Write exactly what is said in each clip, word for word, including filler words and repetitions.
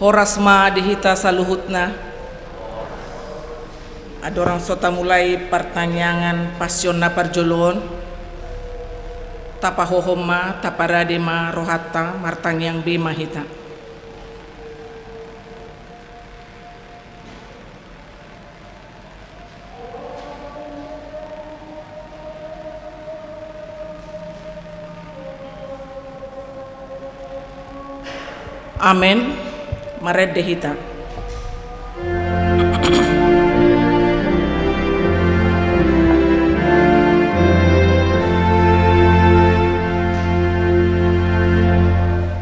Horas ma di hita saluhutna. Andorang so tamulai partangiangan Pasion na parjolo on, tapahohom ma, taparade ma rohanta, martangiang be ma hita. Amen. Marende hita.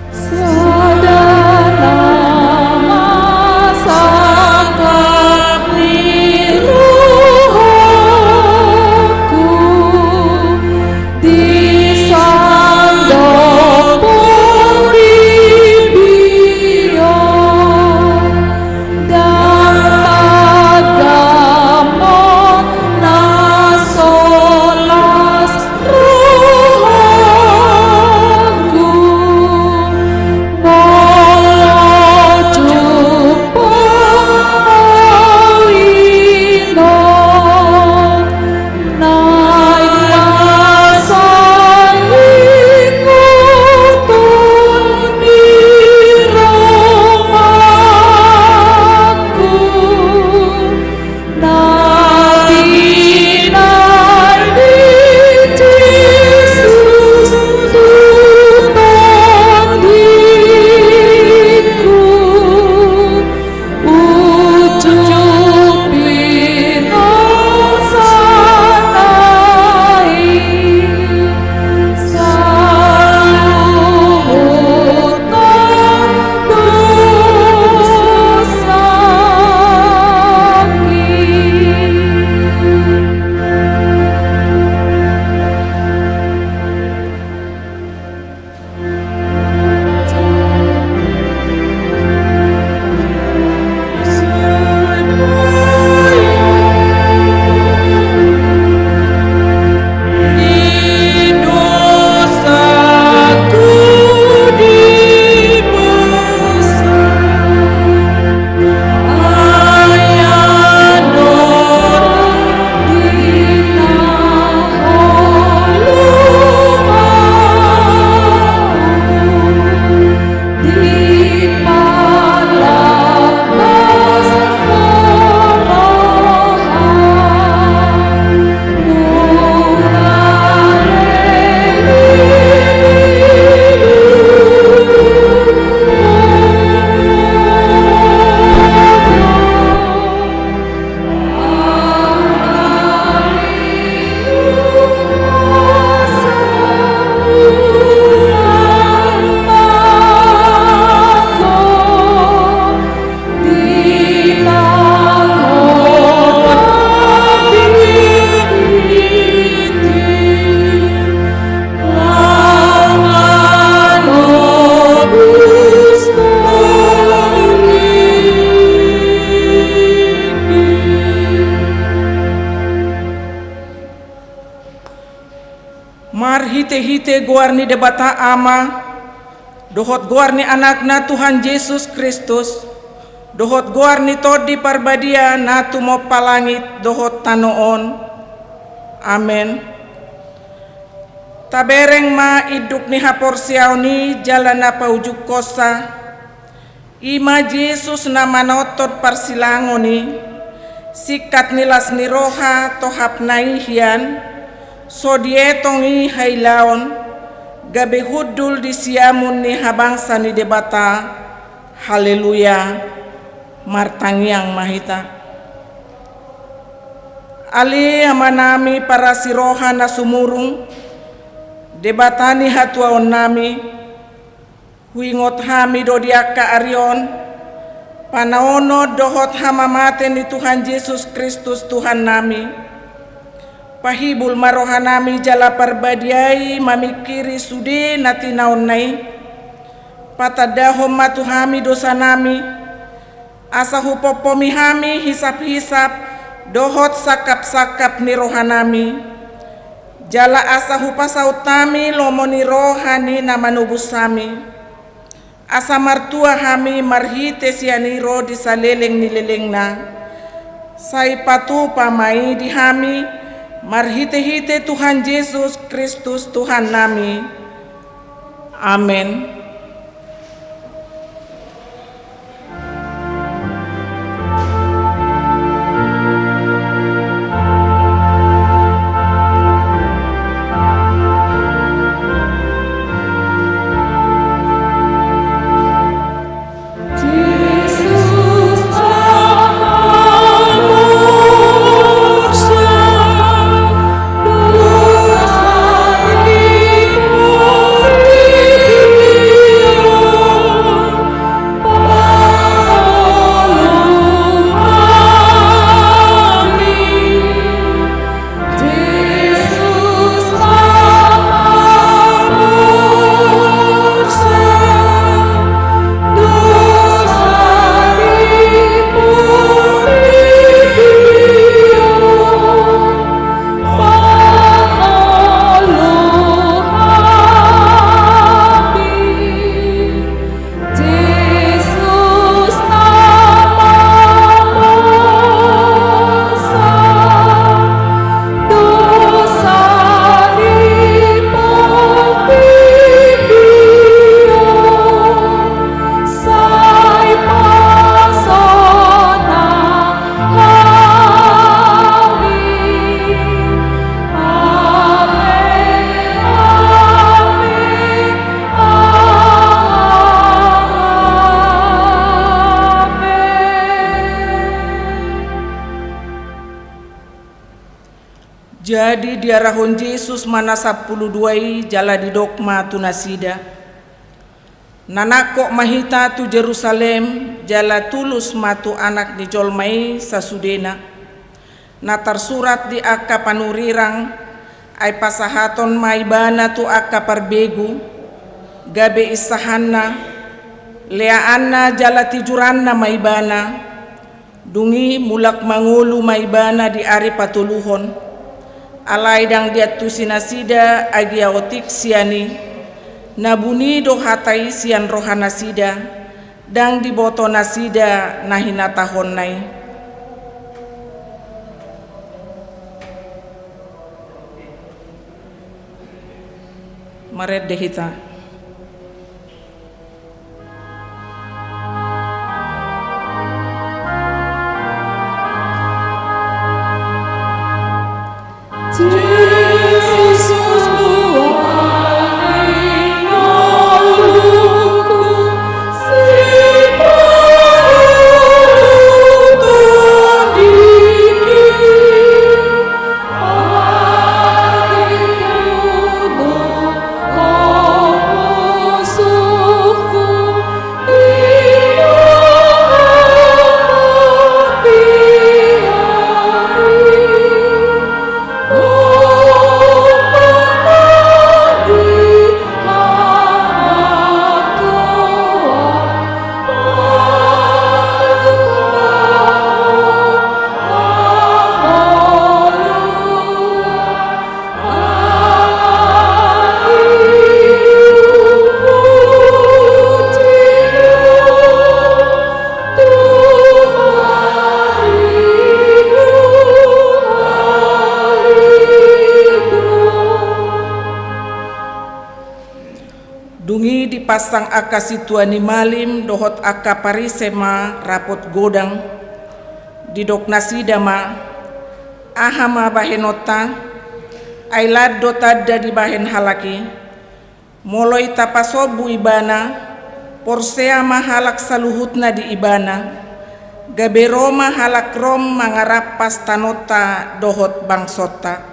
Sada na masangkap ni rohangku di sandok portibi on, ndang tagamon na so las rohangku, molo jumpang au i on, naeng ma saingoton ni rohangku. Na binahen ni Jesus tu tondingku, ujung pinosa nai. Saluhut Marhitehite goar ni Debata Ama, dohot goar ni Anakna Tuhan Jesus Kristus, dohot goar ni Tondi Parbadia na tumompa langit dohot tano on. Amen. Tabereng ma induk ni haporseaon i jala na paujunghonsa, i ma Jesus na manaonhon parsilangon i, singkat ni las ni roha tohapna i hian, so dietong i hailaon, gabe hundul di siamun ni habangsa ni Debata. Haleluya. Martangiang ma hita. Ale Amanami parasi roha na sumurung, Debata ni hatuaonnami, huingot hami do di angka ari on panaonon dohot hamamate ni Tuhan Jesus Kristus Tuhannami. Pahibul ma rohanami jala parbadiai mamingkiri sude na tinaonna i. Patandahon ma tu hami dosanami, asa hupompomi hami hisaphisap dohot sangkapsangkap ni rohanami, jala asa hupasaut hami lomo ni roha ni na manobus hami. Asa martua hami marhite sian i ro di saleleng ni lelengna. Sai patupa ma i di hami, marhite-hite Tuhan Jesus Kristus Tuhannami. Amen. Jadi diarahon Jesus ma na sampulu dua i jala didok ma tu nasida: Na nangkok ma hita tu Jerusalem, jala tulus ma tu Anak ni jolma i sasudena. Na tarsurat di angka panurirang, ai pasahaton ma Ibana tu angka parbegu, gabe insahanna, leaanna jala tijuranna ma Ibana. Dung i mulak mangolu ma Ibana di ari patoluhon. Alai ndang diantusi nasida agia otik sian i. Na buni do hata i sian rohanasida, ndang diboto nasida na hinatahonna i. Marende hita. Dung i dipansang angka sintua ni malim dohot angka Parise ma rapot godang. Didok nasida ma: Aha ma bahenonta? Ai lan do tanda dibahen halak i. Molo i tapasombu ibana, porsea ma halak saluhutna di ibana. Gabe ro ma halak Rom mangarampas tanonta dohot bangsonta.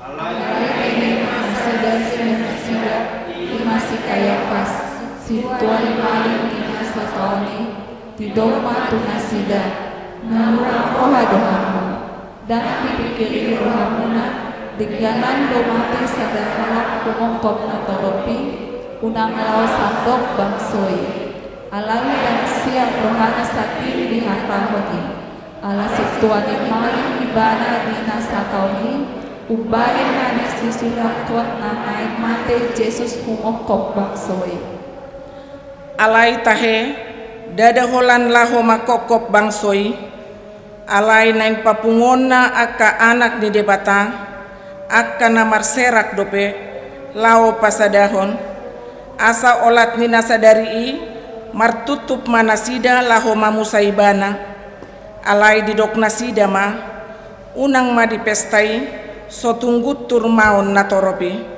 Alai diingot ma nasida sian nasida, i ma si Kayapas, sintua ni malim di na sataon i. Didok ma tu nasida: Naung roha do hamu? Ndang dipingkiri rohamuna? Dengganan do mate sada halak humongkop na torop i, unang laho sandok bangso i. Alai ndang sian rohana sandiri dihatahon i. Ala sintua ni malim ibana di na sataon i, umbahen na disisulakhon na naeng mate Jesus humongkop bangso i. Alai tahe, ndada holan laho mangkophop bangso i, alai naeng papunguonna angka anak ni Debata, angka na marserak dope, laho pasadahon, asa olat ni na sadari i, martutup ma nasida laho mamusa ibana. Alai didok nasida ma, unang ma dipesta i, so tung guntur ma on natorop i.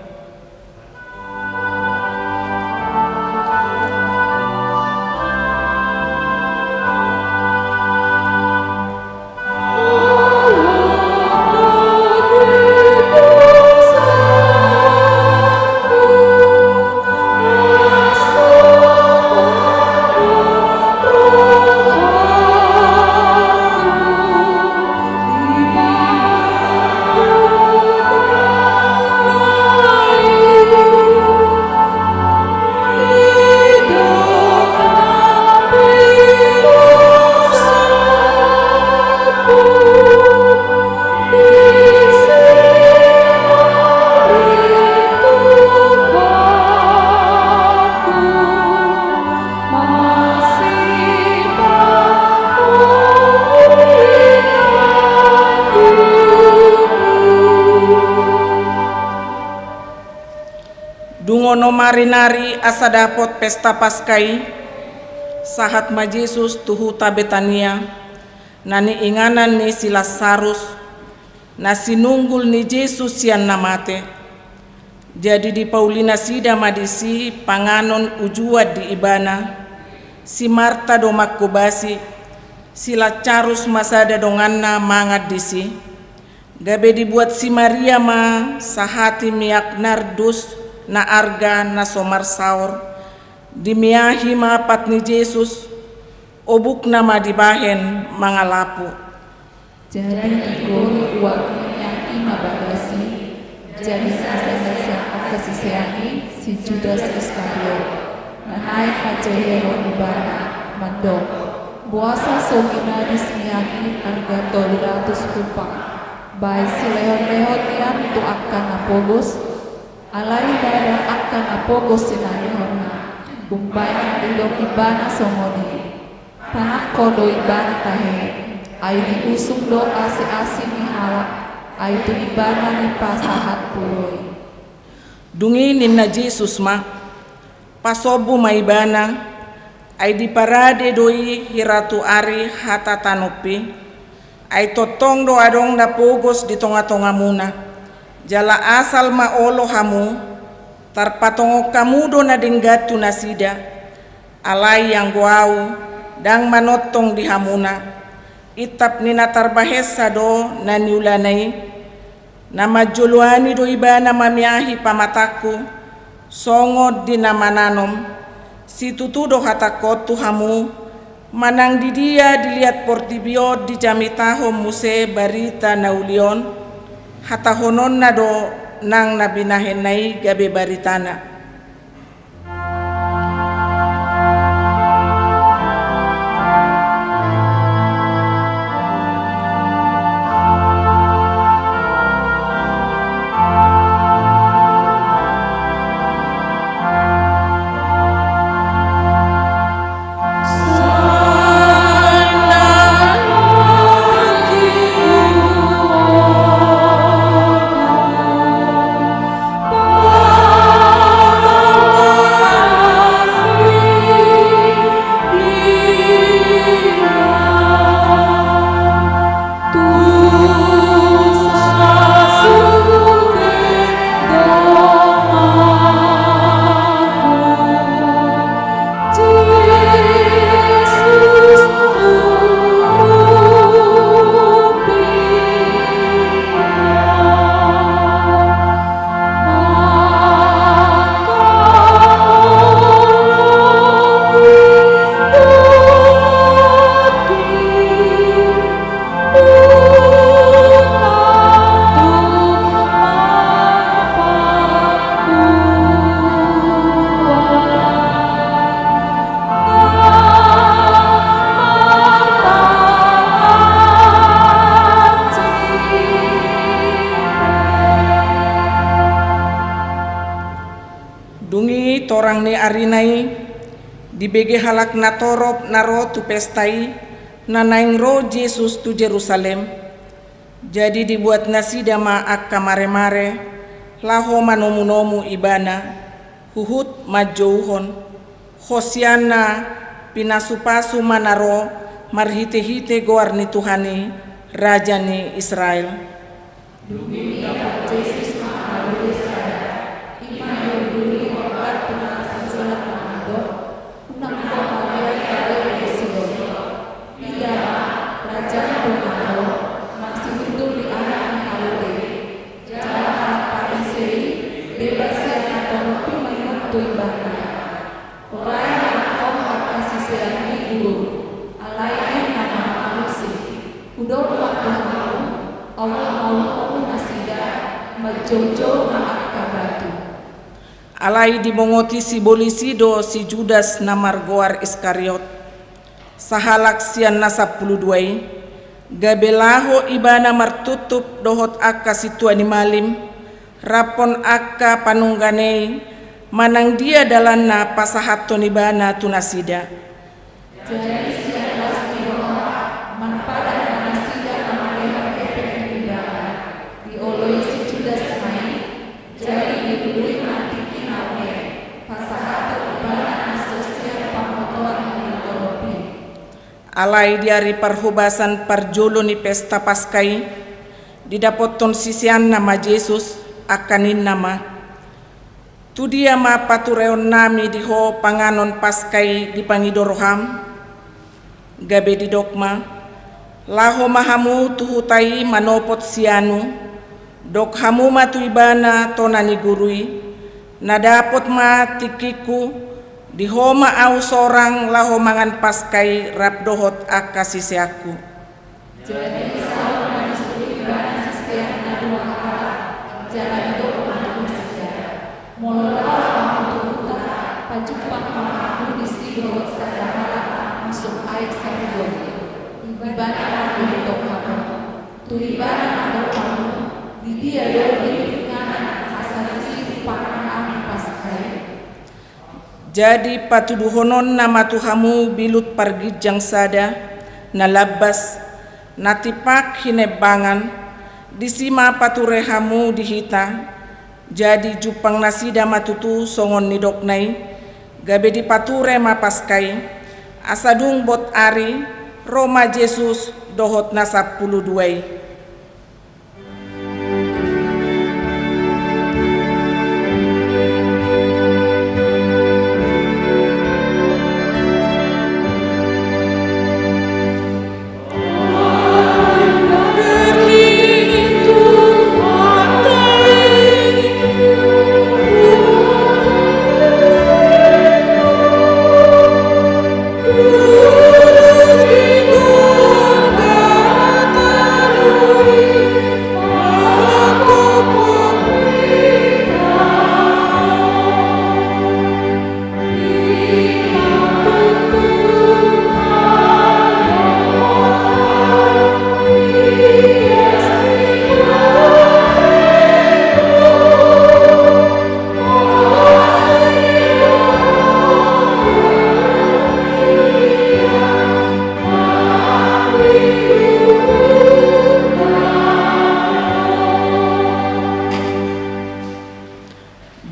Dung onom ari nari asa dapot pesta Paska i, sahat ma Jesus tu huta Betania, na niinganan ni si Lasarus, na sinunggul ni Jesus sian na mate. Jadi dipauli nasida ma disi panganon ujuan di ibana. Si Marta do manghobasi, si Lasarus ma sada donganna mangan disi. Gabe dibuat si Maria ma sahati miak nardus na arga na so marsaor, dimiahi ma pat ni Jesus, obukna ma dibahen mangalapu. Jadi digohi uap ni miak i ma bagas i, jadi sasalah sian angka sisean i si Judas Iskariot, na naeng manjehehon ibana, mandok, boasa so minadis miak i arga tolu ratus upa, baen silehonlehon nian tu angka na pogos? Alai ndada angka na pogos sinalehonna, umbaen na didok ibana songon i. Panangko do ibana tahe, ai diusung do asiasi ni halak, ai tu ibana dipasahat pulo i. Dung i ninna Jesus ma, pasombu ma ibana, ai diparade do i hira tu ari hata tanompi. Ai tongtong do adong na pogos di tongatongamuna, jala asal ma olo hamu, tarpatongon hamu do na denggan tu nasida. Alai anggo Ahu, ndang manongtong di hamuna. Intap ni na tarbahensa do na niulana i. Na manjoloani do ibana mamiahi pamatangku, songon di na mananom. Situtu do hatangku on tu hamu, manang di dia di liat portibi on dijamitahon muse barita na uli on, hatahononna do nang na binahenna i gabe baritana. Dung i torang ni arina i, Dibege halak natorop na ro tu pesta i, na naeng ro Jesus tu Jerusalem. Jadi dibuat nasida ma angka maremare, laho manomunomu Ibana, huhut manjouhon. Hosianna, pinasupasu ma na ro marhitehite goar ni Tuhan i, Raja ni Israel. Dung i didapot Jesus ma halode sada, i ma diunduli horbat tu na sasolat na mandok: Unang ho mabiar gabe bosi dohot. Ida ma, raja do na ro, mangsiundul di anak ni halode. Jala halak Parise i, bebas sian na torop i, mangido tu Ibana: Pola i ma ahu angka siseanmi, Guru, alai ninna ma mangalusi: Hudok ma tu hamu, aut maulomu nasida, manjoujou ma angka batu. Alai dibongoti sibolis i do si Judas na margoar Iskariot, sahalak sian na sampulu dua i, gabe laho ibana martuptup dohot angka sintua ni malim, raphon angka panungganei, manang dia dalanna pasahathon ibana tu nasida. Jadi sian las ni roha, marpadan ma nasida na marlehon hepeng tu ibana. Dioloi si Judas ma i, jadi dilului ma tingki na unang, pasahathon ibana na so sian pamotoan ni na torop i. Alai di ari parhobasan parjolo ni pesta Paska i, didapothon siseanna ma Jesus, angka ninna ma: Tu dia ma patureonnami di Ho panganon Paska i dipangido roham? Gabe didok ma: Laho ma hamu tu huta i manopot si anu, dok hamu ma tu ibana tona ni Guru i: Na dapot ma tingkingku, di Ho ma ahu sorang laho mangan Paska i rap dohot angka siseanku. Jadi saut ma disuru ibana siseanna dua halak, jala didok ma tu nasida: Molo laho hamu tu huta, pajumpang ma hamu disi dohot sada halak na mangusung aek sahuon. Ibana ma didok hamu. Tu ibana ma dok hamu: Di dia do bilut inganan, asa disi hupangan hami Paska i? Jadi patuduhononna ma tu hamu bilut parginjang sada, na lambas, na tipak hinembangan, disi ma pature hamu di hita. Jadi jumpang nasida ma tutu songon nidokna i, gabe dipature ma Paska i. Asa dung bot ari, ro ma Jesus dohot na sampulu dua i.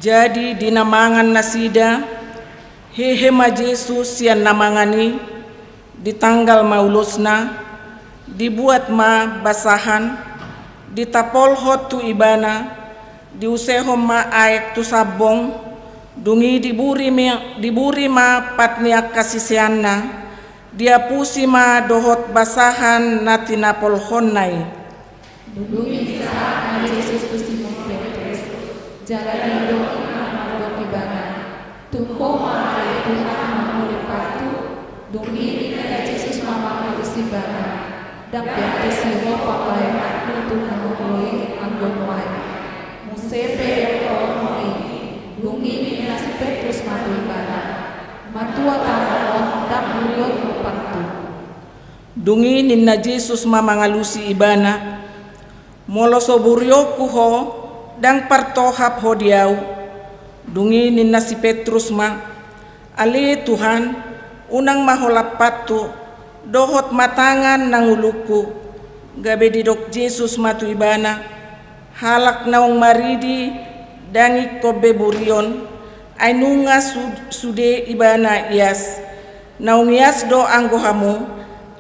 Jadi di na mangan nasida, hehe ma Jesus sian na mangan i, ditanggal ma ulosna, dibuat ma basahan, ditapolhon tu ibana, diusehon ma aek tu sambong, dung i diburi mi-, diburi ma pat ni angka siseanna, diapusi ma dohot basahan na tinapolhonna i. Dung i disahat ma Jesus tu Simon Petrus, jala didok i ma mandok ibana: Tung ho ma ale Tuhan mangoli pathu? Dung i ninna Jesus ma mangalusi ibana: Ndang be antesi ho pambahenanku tu na olo i anggo nuaeng. Muse pe ndang taonmu i. Dung i ninna si Petrus ma tu ibana: Matua tano on, ndang burionhu pathu. Dung i ninna Jesus ma mangalusi ibana: Molo so burionku ho, ndang partohap ho di ahu. Dung i ninna si Petrus ma: Ale Tuhan, unang ma ho lampathu, dohot ma tangan na ngulungku. Gabe didok Jesus ma tu ibana: Halak naung maridi ndang ingkon be burion, ai nunga su-, sude ibana ias. Naung ias do anggo hamu,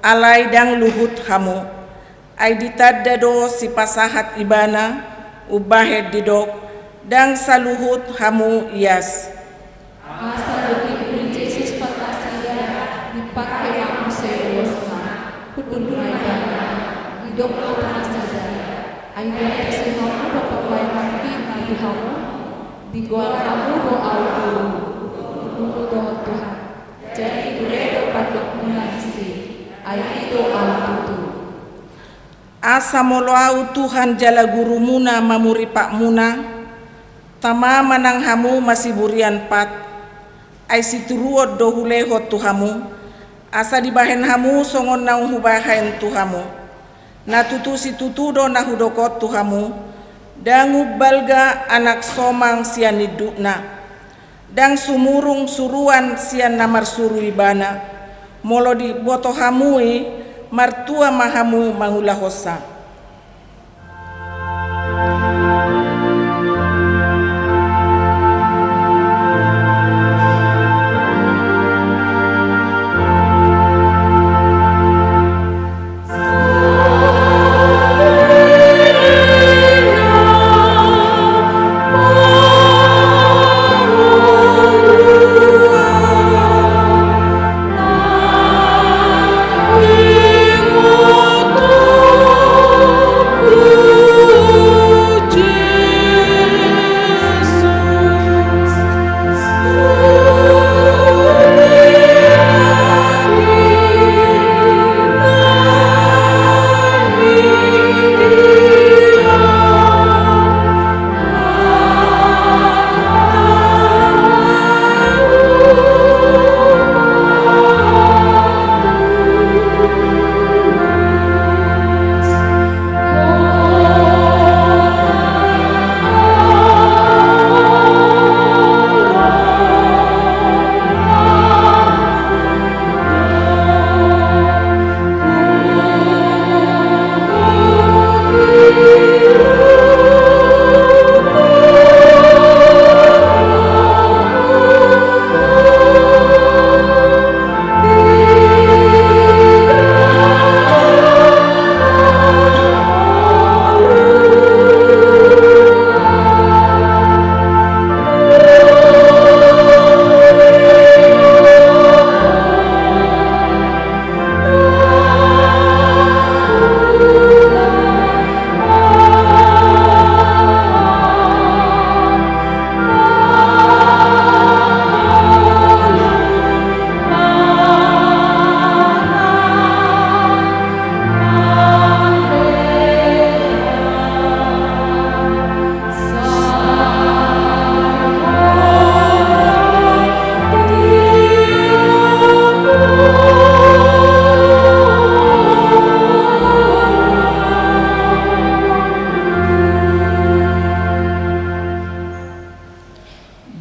alai ndang luhut hamu. Ai ditanda do sipasahat ibana, umbahen didok: Ndang saluhut hamu ias. Asa dung dipuli Jesus parnasida, dipangke ma muse ulosna. Hundul ma ibana, didok ma tu nasida: Ai ndang disi hamu do pambahenanki na tu hamu? Digoar hamu do ahu Guru, Guru dohot Tuhan. Jadi ture do pandokmuna disi, ai i do ahu tutu. Asa molo ahu Tuhan jala Gurumuna mamuri patmuna, tama ma nang hamu masiburian pat. Ai situruon do hulehon tu hamu, asa dibahen hamu songon naung hubahen tu hamu. Na tutu situtu do na hudok on tu hamu: Ndang umbalga anak somang sian indukna, ndang sumurung suruan sian na marsuru ibana. Molo diboto hamu i, martua ma hamu mangulahonsa.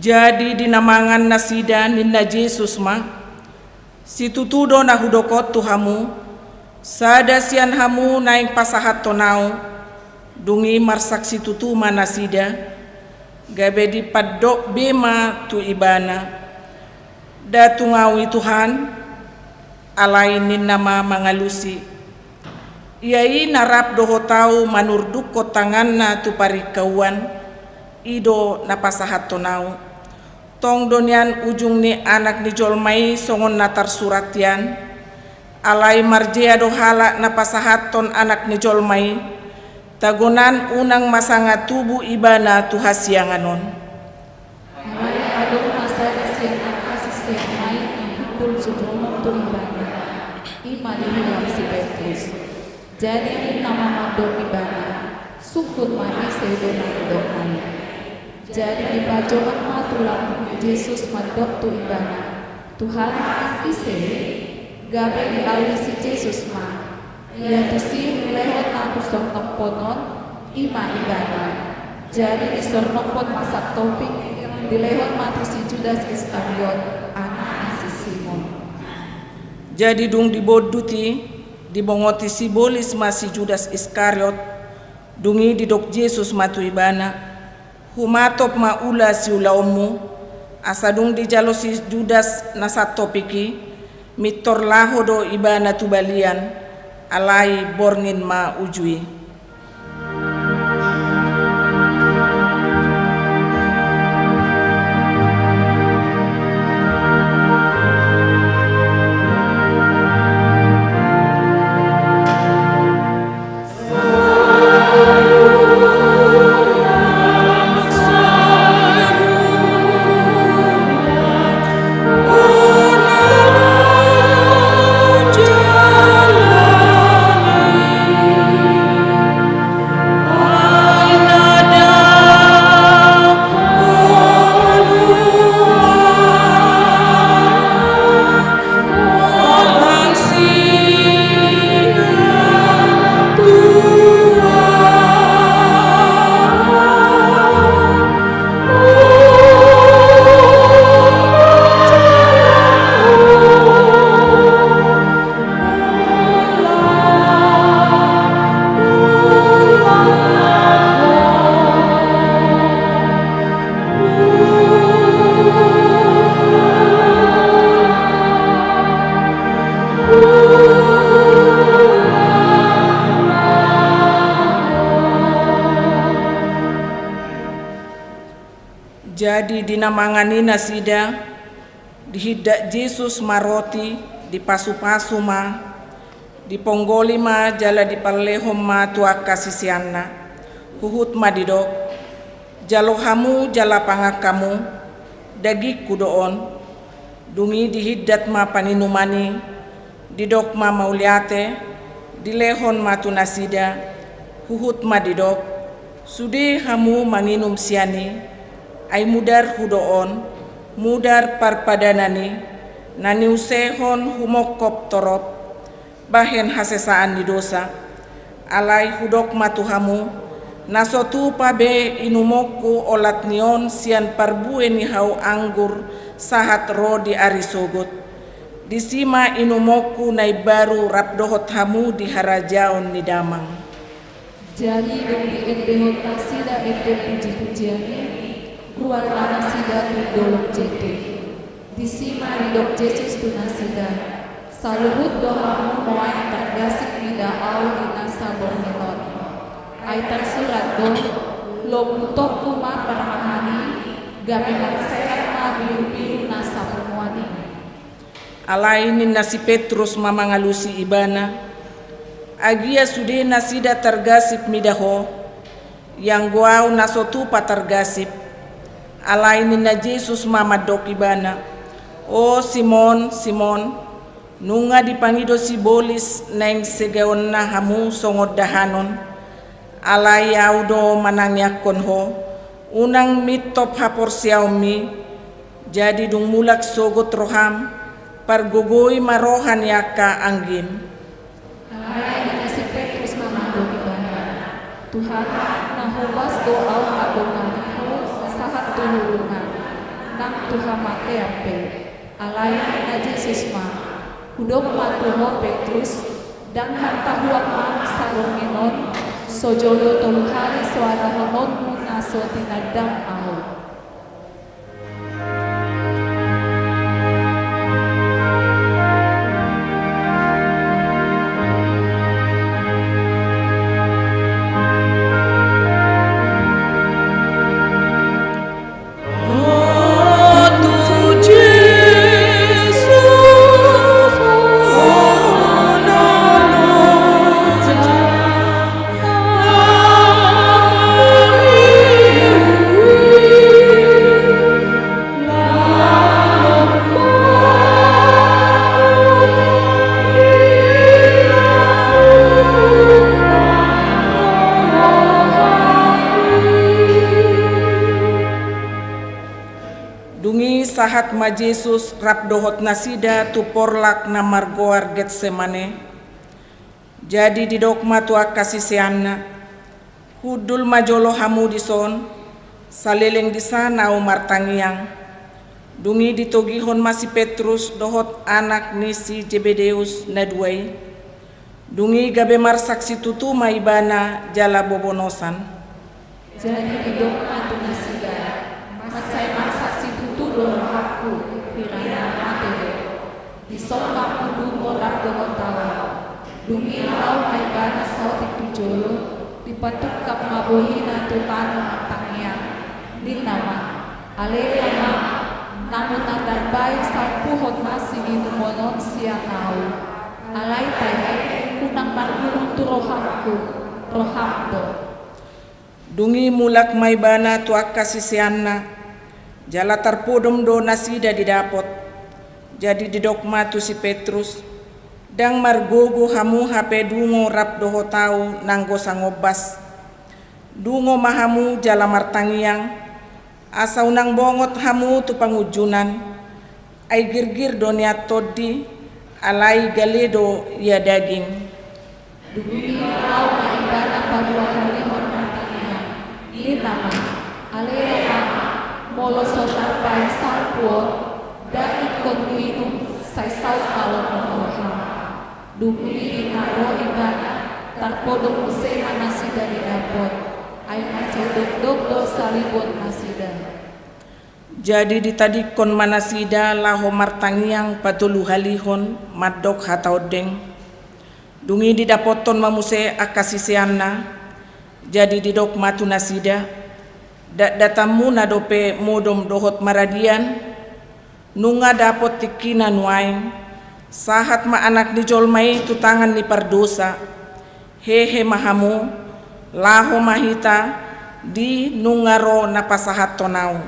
Jadi di na mangan nasida, ninna Jesus ma: Situtu do na hudok on tu hamu, sada sian hamu naeng pasahathon ahu. Dung i marsaksi tutu ma nasida, gabe dipandok be ma tu ibana: Nda tung ahu i Tuhan. Alai ninna ma mangalusi: Ia i na rap dohot ahu manurdukkon tanganna tu paringkauan, i do na pasahathon ahu. Tong do nian ujung ni Anak ni jolma i songon na tarsurat hian. Alai marjea do halak na pasahathon Anak ni jolma i, tagonan unang ma sanga tubu ibana tu hasiangan on. Alai adong ma sada sian angka sisean na hundul jumolo tu ibana, i ma dihilala si Petrus. Jadi ninna ma mandok ibana: Sungkun ma ise do na hudok ahu i. Jadi dipajonok ma tu lambungna Jesus mandok tu ibana: Tuhan, ise i? Gabe dialusi Jesus ma: Ia tusi hulehon na husornophon on, i ma ibana. Jadi disornophon ma santoping, dilehon ma tu si Judas Iskariot, anak Jadi dung dibondut i, dibongoti sibolis ma si Judas Iskariot. Dung i didok Jesus ma tu ibana: Humatop ma ula siulaonmu. Asa dung dijalo si Judas na santopik i, mintor laho do ibana tu balian, alai borngin ma uju i. Jadi di na mangan i nasida, dihindat Jesus ma roti, dipasupasu ma, diponggoli ma jala dipallehon ma tu angka siseanna. Huhut ma didok: Jalo hamu jala pangan hamu, dagingku do on. Dung i dihindat ma panginuman i, didok ma mauliate, dilehon ma tu nasida, huhut ma didok: Sude hamu manginum sian i, ai mudarhu do on, mudar parpadanan i, na niusehon humongkop torop, bahen hasesaan ni dosa. Alai hudok ma tu hamu, na so tupa be inumonku olat ni on sian parbue ni hau anggur sahat ro di ari sogot. Disi ma inumonku na imbaru rap dohot hamu di harajaon ni Damang. Jadi dung diendehon nasida ende pujipujian i, ruar ma nasida tu dolok Jetun. Disi ma didok Jesus tu nasida: Saluhut do hamu nuaeng targasip mida Ahu di nasa borngin on. Ai tarsurat do: Lombu tongku ma parmahan i, gabe marsehat ma birubiru na sapunguan i. Alai ninna si Petrus ma mangalusi ibana: Agia sude nasida targasip mida Ho, ianggo ahu na so tupa targasip? Alai ninna Jesus ma mandok ibana: O Simon, Simon, nunga dipangido sibolis naeng segeonna hamu songon dahanon. Alai ahu do manangiangkon ho, unang mintop haporseaonmi. Jadi dung mulak sogot roham, pargogoi ma roha ni angka anggim. Alai ninna si Petrus ma mandok ibana: Tuhan, na hobas do ahu mandongani Ho sahat tu hurungan, nang tu hamatean pe. Alai ninna Jesus ma: Hudok ma tu ho Petrus, ndang martahuan ma saborngin on, so jolo tolu hali so adahononmu na so tinandam Ahu. Dung i sahat ma Jesus rap dohot nasida tu porlak na margoar Getsemane. Jadi didok ma tu angka siseanna: Hundul ma jolo hamu dison, saleleng disan ahu martangiang. Dung i ditogihon ma si Petrus dohot anak ni si Jebedeus na dua i. Dung i gabe marsaksi tutu ma ibana jala bobonosan. Jadi didok ma tu nasida: Mansai marsaksi tutu do rohangku, hirana mate do. Dison ma hudungo rap dohot ahu. Dung i laho ma ibana saotik tu jolo, dipatungkap ma bohina tu tano martangiang. Ninna ma: Ale Ama, namu na tarbaen salpuhon ma siginumon on sian ahu. Alai tahe, unang marguru tu rohangku, roham do. Dung i mulak ma ibana tu angka siseanna, jala tarpodom do nasida didapot. Jadi didok ma tu si Petrus: Ndang margogo hamu hape dungo rap dohot ahu nanggo sangombas. Dungo ma hamu jala martangiang, asa unang bongot hamu tu pangunjunan. Ai girgir do nian tondi, alai gale do ia daging. Dung i laho ma ibana paduahalihon martangiang. Ninna ma: Ale Ama, molo so tarbaen salpu on, ndang ingkon huinum, sai saut ma lomon ni roham. Dung i di na ro ibana, tarpodom muse ma nasida didapot. Ai mansai dokdok do salibon nasida. Jadi ditadingkon ma nasida laho martangiang patoluhalihon mandok hata ondeng. Dung i didapothon ma muse angka siseanna. Jadi didok ma tu nasida: Datdatanmuna dope modom dohot maradian? Nunga dapot tingkina nuaeng. Sahat ma Anak ni jolma i tu tangan ni pardosa. Hehe ma hamu, laho ma hita, di nunga ro na pasahathon ahu.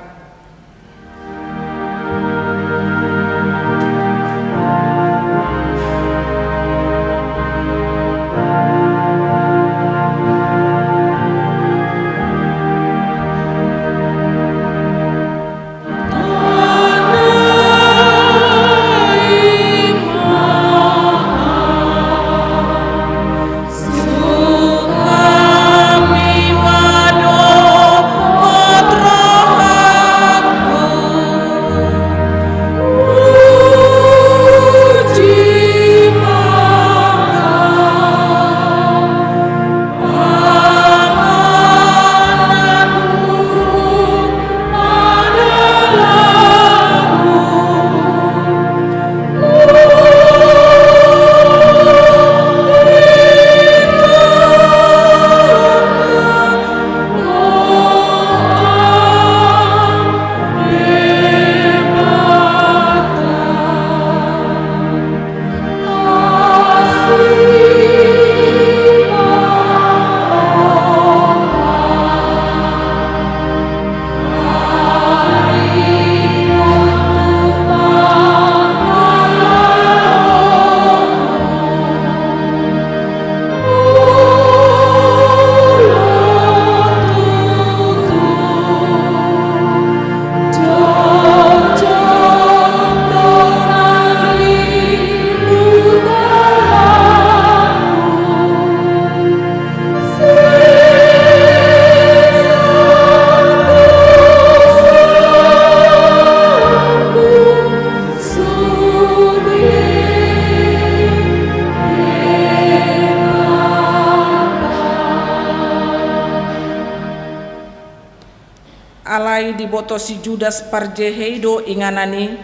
Alai diboto si Judas Parjehe i do inganan i,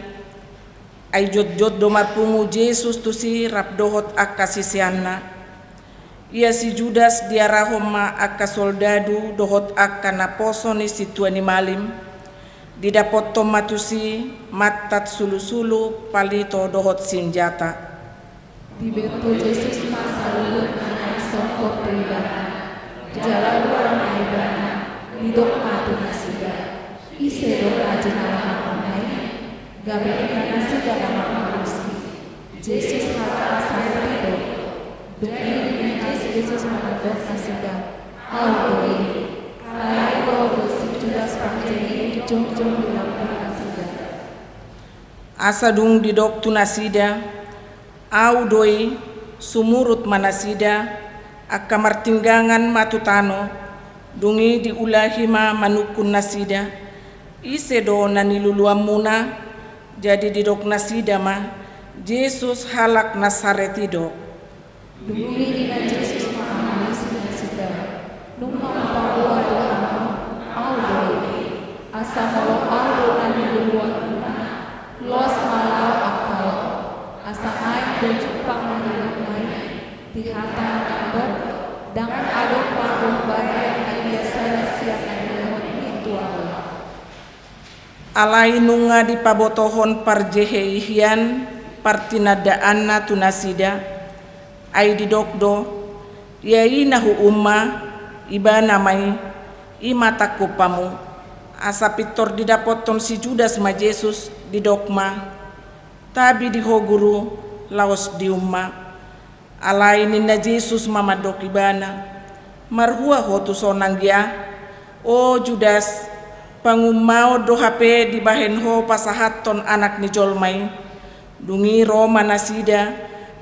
ai jotjot do marpungu Jesus tusi rap dohot angka siseanna. Ia si Judas diarahon ma angka soldadu dohot angka naposo ni sintua ni malim, didapothon ma tusi mantat sulusulu, palito dohot sinjata. Diboto Jesus ma saluhutna na i songkop tu ibana, jala ruar ma ibana, didok ma tu nasida: Ise do na jinalahanmuna i? Gabe ninna nasida ma mangalusi. Jesus ma las sahat i do. Dung i dimenjas Jesus ma mandok nasida: Ahu do i. Alai ro do si Judas Parjehe i jongjong di lambung nasida. Asa dung didok tu nasida: Ahu do i, sumurut ma nasida, angka martinggangan ma tu tano. Dung i diulahi ma manungkun nasida: Ise do na niluluanmuna? Jadi didok nasida ma Jesus halak Nasaret i do. Dung i nina Jesus ma tu nasida: Nunga hupaboa do hamu, Ahu do i. Asa molo Ahu do na niluluanmuna, loas ma laho angka on, asa naeng do jumpang na niluluanmuna i. Di hata na mandok: Ndang adong parbadian na ia sada sian na nilehonmi tu ahu. Alai nunga dipabotohon parjehe i hian partinandaanna tu nasida, ai didok do: Ia i na huumma, ibana ma i, i ma tangkup hamu. Asa pintor didapothon si Judas ma Jesus, didok ma: Tabi di ho Guru, laos diumma. Alai ninna Jesus ma mandok ibana: Marhua ho tuson anggia? O Judas, pangummaon do hape dibahen ho pasahathon Anak ni jolma i? Dung i ro ma nasida,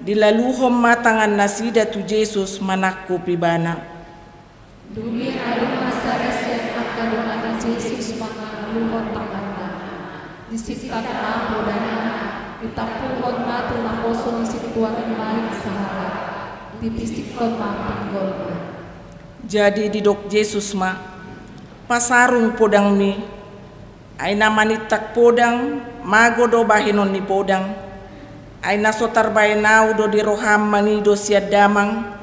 dilaluhon ma tangannasida tu Jesus manangkup ibana. Dung i adong ma sada sian angka dongan ni Jesus mangaluhon tanganna. Disintak ma podanna, ditampuhon ma tu naposo ni sintua ni malim sahalak, dipisikkon ma pinggolna. Jadi didok Jesus ma: Pasarung podangmi. Ai na manintak podang, mago do bahenon ni podang. Ai na so tarbahen ahu do di roham mangido sian Damang,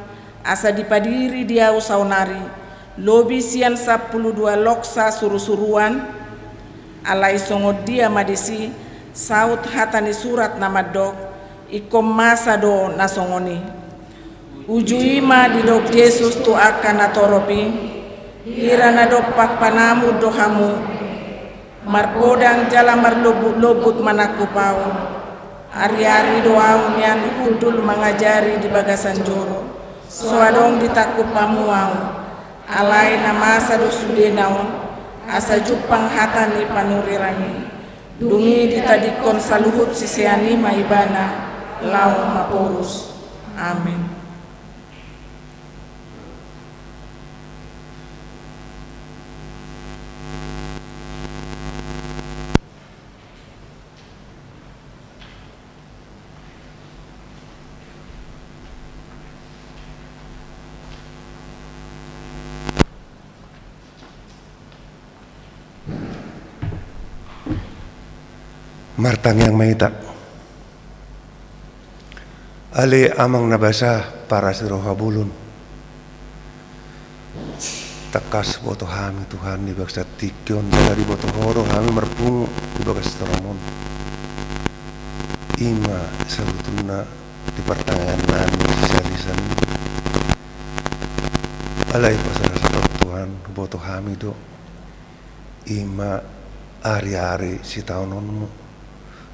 asa dipadiri di ahu saonari lobi sian sampulu dua loksa surusuruan? Alai songon dia ma disi saut hata ni surat na mandok: Ingkon masa do na songon i. Uju i ma didok Jesus tu angka natorop i: Hira na dompak panamur do hamu, marpodang jala marlombutlombut manangkup ahu. Ariari do ahu nian hundul mangajari di bagasan joro, so adong ditangkup hamu ahu. Alai na masa do sudena on, asa jumpang hata ni panurirang i. Dung i ditadingkon saluhut sisean i ma ibana laho maporus. Amen. Martangiang ma hita. Ale Amang na basa, parasi roha bolon. Tangkas huboto hami Tuhan di bagasan tingki on, jala diboto Ho do hami marpungu di bagas toraM on. I ma sabotulna di partangiangan nami sisalisan. Alai pasal sahat Tuhan, huboto hami do. I ma ariari sitaononMu,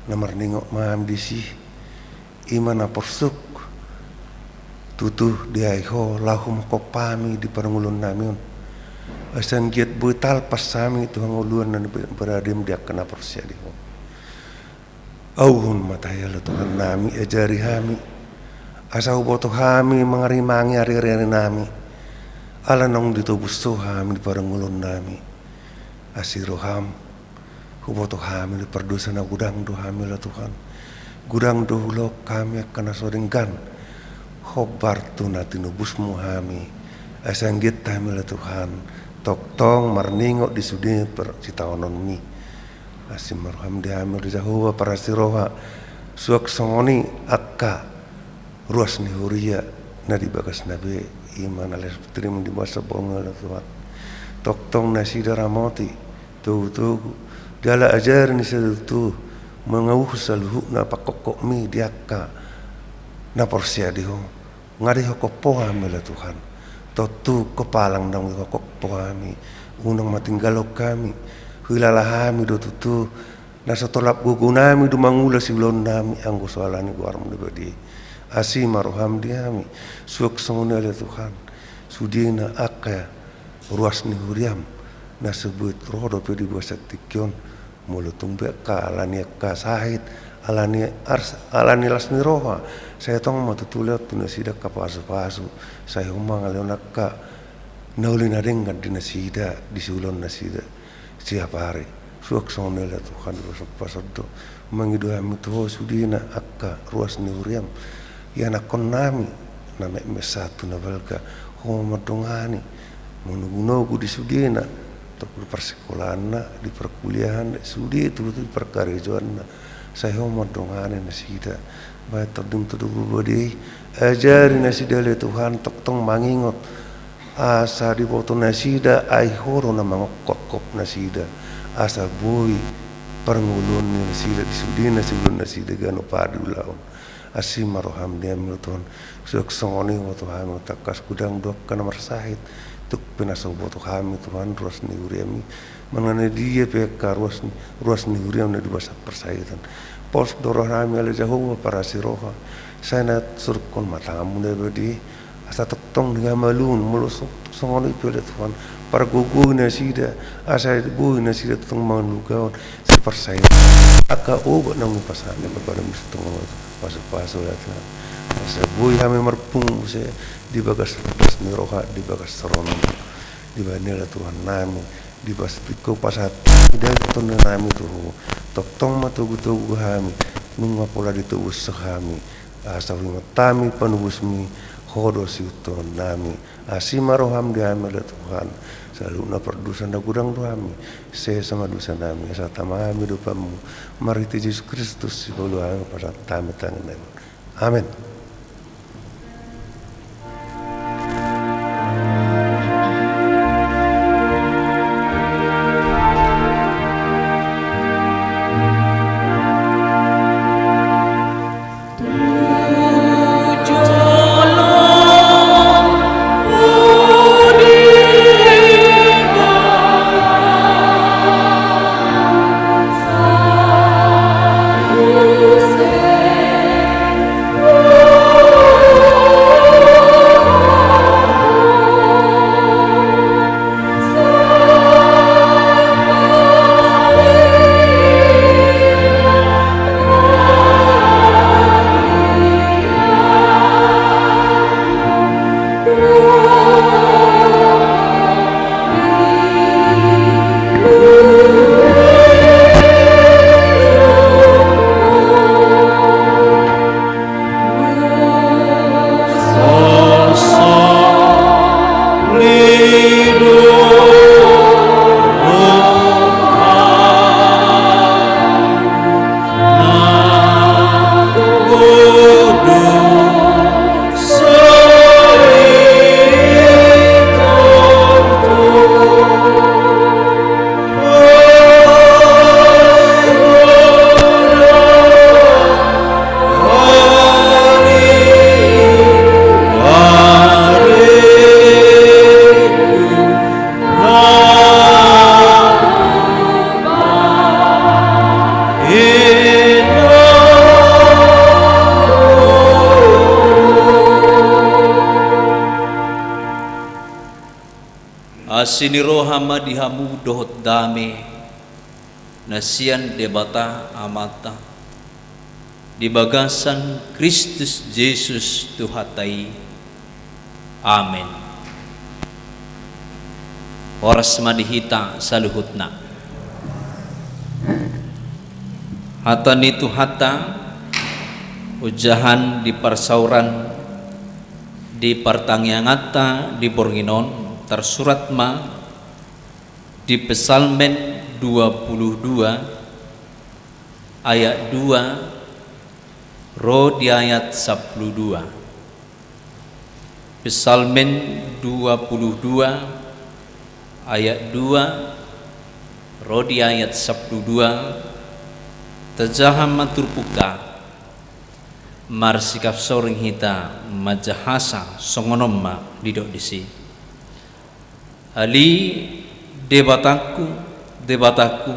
na marningot ma hami disi. I ma na porsuk tutu diae Ho laho manghop hami di parngoluon nami on. Asa anggiat boi talpas hami tu hangoluan na niparadem di angka na porsea di Ho. Auhon ma tahe ale Tuhan nami, ajari hami, asa huboto hami mangarimangi ariari nami, ala naung ditobus Ho hami di parngoluon nami. Asi rohaM, huboto hami ale pardosa na godang do hami ale Tuhan. Godang do hulaon hami angka na so denggan hombar tu na tinobusMu hami. Asa anggiat hami ale Tuhan tongtong marningot di sude par-, sitaononMi. Asi ma rohaM di hami ale Jahowa parasi roha, suang songon i angka ruas ni huria na di bagasna be, i ma na les trim di bagasan borngin ale Tuhan. Tongtong nasida ramoti, togutogu, jala ajari nasida tutu mangauhon saluhutna pangkophopMi di angka na porsea di Ho. Nga dihophop Ho hami ale Tuhan. Tontu kepalang naung dihophop Ho hami. Unang ma tinggalhon hami. Huhilala hami do tutu na so tolap gogo nami do mangula siulaon nami anggo so ala ni goarMu na badia i. Asi ma rohaM di hami, suang songon i ale Tuhan, sudena angka ruas ni huriaM na so boi ro dope di bagasan tingki on, molo tung be angka ala ni angka sahit, ala ni ars-, ala ni las ni roha, sai tong ma tutu lehon tu nasida angka pasupasu, sai Ho ma nga lehon angka na uli na denggan di nasida, di siulaon nasida. Siapari, Suang songon i ale Tuhan, di bagasan pasonanmu do mangido hami tu Ho sudena angka ruas ni huriaM, ianakkonnami na metmet sahat tu na balga. Ho ma mandongani, manogunogu di sudena, di parsikolaanna, di parkuliahanna, sude tutu di parkarejoanna. Sai Ho ma mandongani nasida. Bahen TondiM Tondi Porbadia i, ajari nasida ale Tuhan tongtong mangingot, asa diboto nasida ai Ho do na mangophop nasida, asa boi parngoluon ni nasida di sudena, sudena, sudena ganup ari ulaon. Asi ma rohaM di hami ale Tuhan. Suang songon i ma tu hami, tangkas godang do angka na marsahit, tung pe na so huboto hami Tuhan ruas ni huriaM i. Manang na dia pe angka ruas ni, ruas ni huriaM na di bagasan parsahiton, pos do rohanami ale Jahowa parasi roha. Sai na surunghon ma tanganMu na badia i, asa tongtong di hamaluon, molo so-, songon i pe ale Tuhan, pargogoi nasida, asa boi nasida tongtong mangalugahon siparsahiton. Angka obat naung hupasahat ni Bapa nami surgongan, pasupasu ale Tuhan, asa boi hami marpungu muse di bagas las ni roha, di bagas rohaM. Dibahen i ale Tuhan nami, di bagasan tingki on pasahat hami daging tondinami tu Ho. Tongtong ma togutogu hami, nunga pola ditobushon hami, asa huingot hami panobusMi, Ho do siihuthononnami. Asi ma rohaM di hami ale Tuhan. Saluhutna pardosa na godang do hami, sesa ma dosanami, asa tama hami dopanMu. Marhite Jesus Kristus sipalua hami, pasahat hami tangiangnami. Amen. Asi ni roha ma di hamu dohot dame na sian Debata Amanta di bagasan Kristus Jesus Tuhanta i. Amen. Horas ma di hita saluhutna. Hata ni Tuhanta ojahan di parsaoran di partangianganta di borngin on tarsurat ma di Psalmen dua puluh dua ayat dua ro di ayat sampulu dua. Psalmen dua puluh dua ayat dua ro di ayat sampulu dua. Tajaha ma turpukta, marsikap sorring hita manjahasa songon on ma didok disi. Ale Debatangku, Debatangku,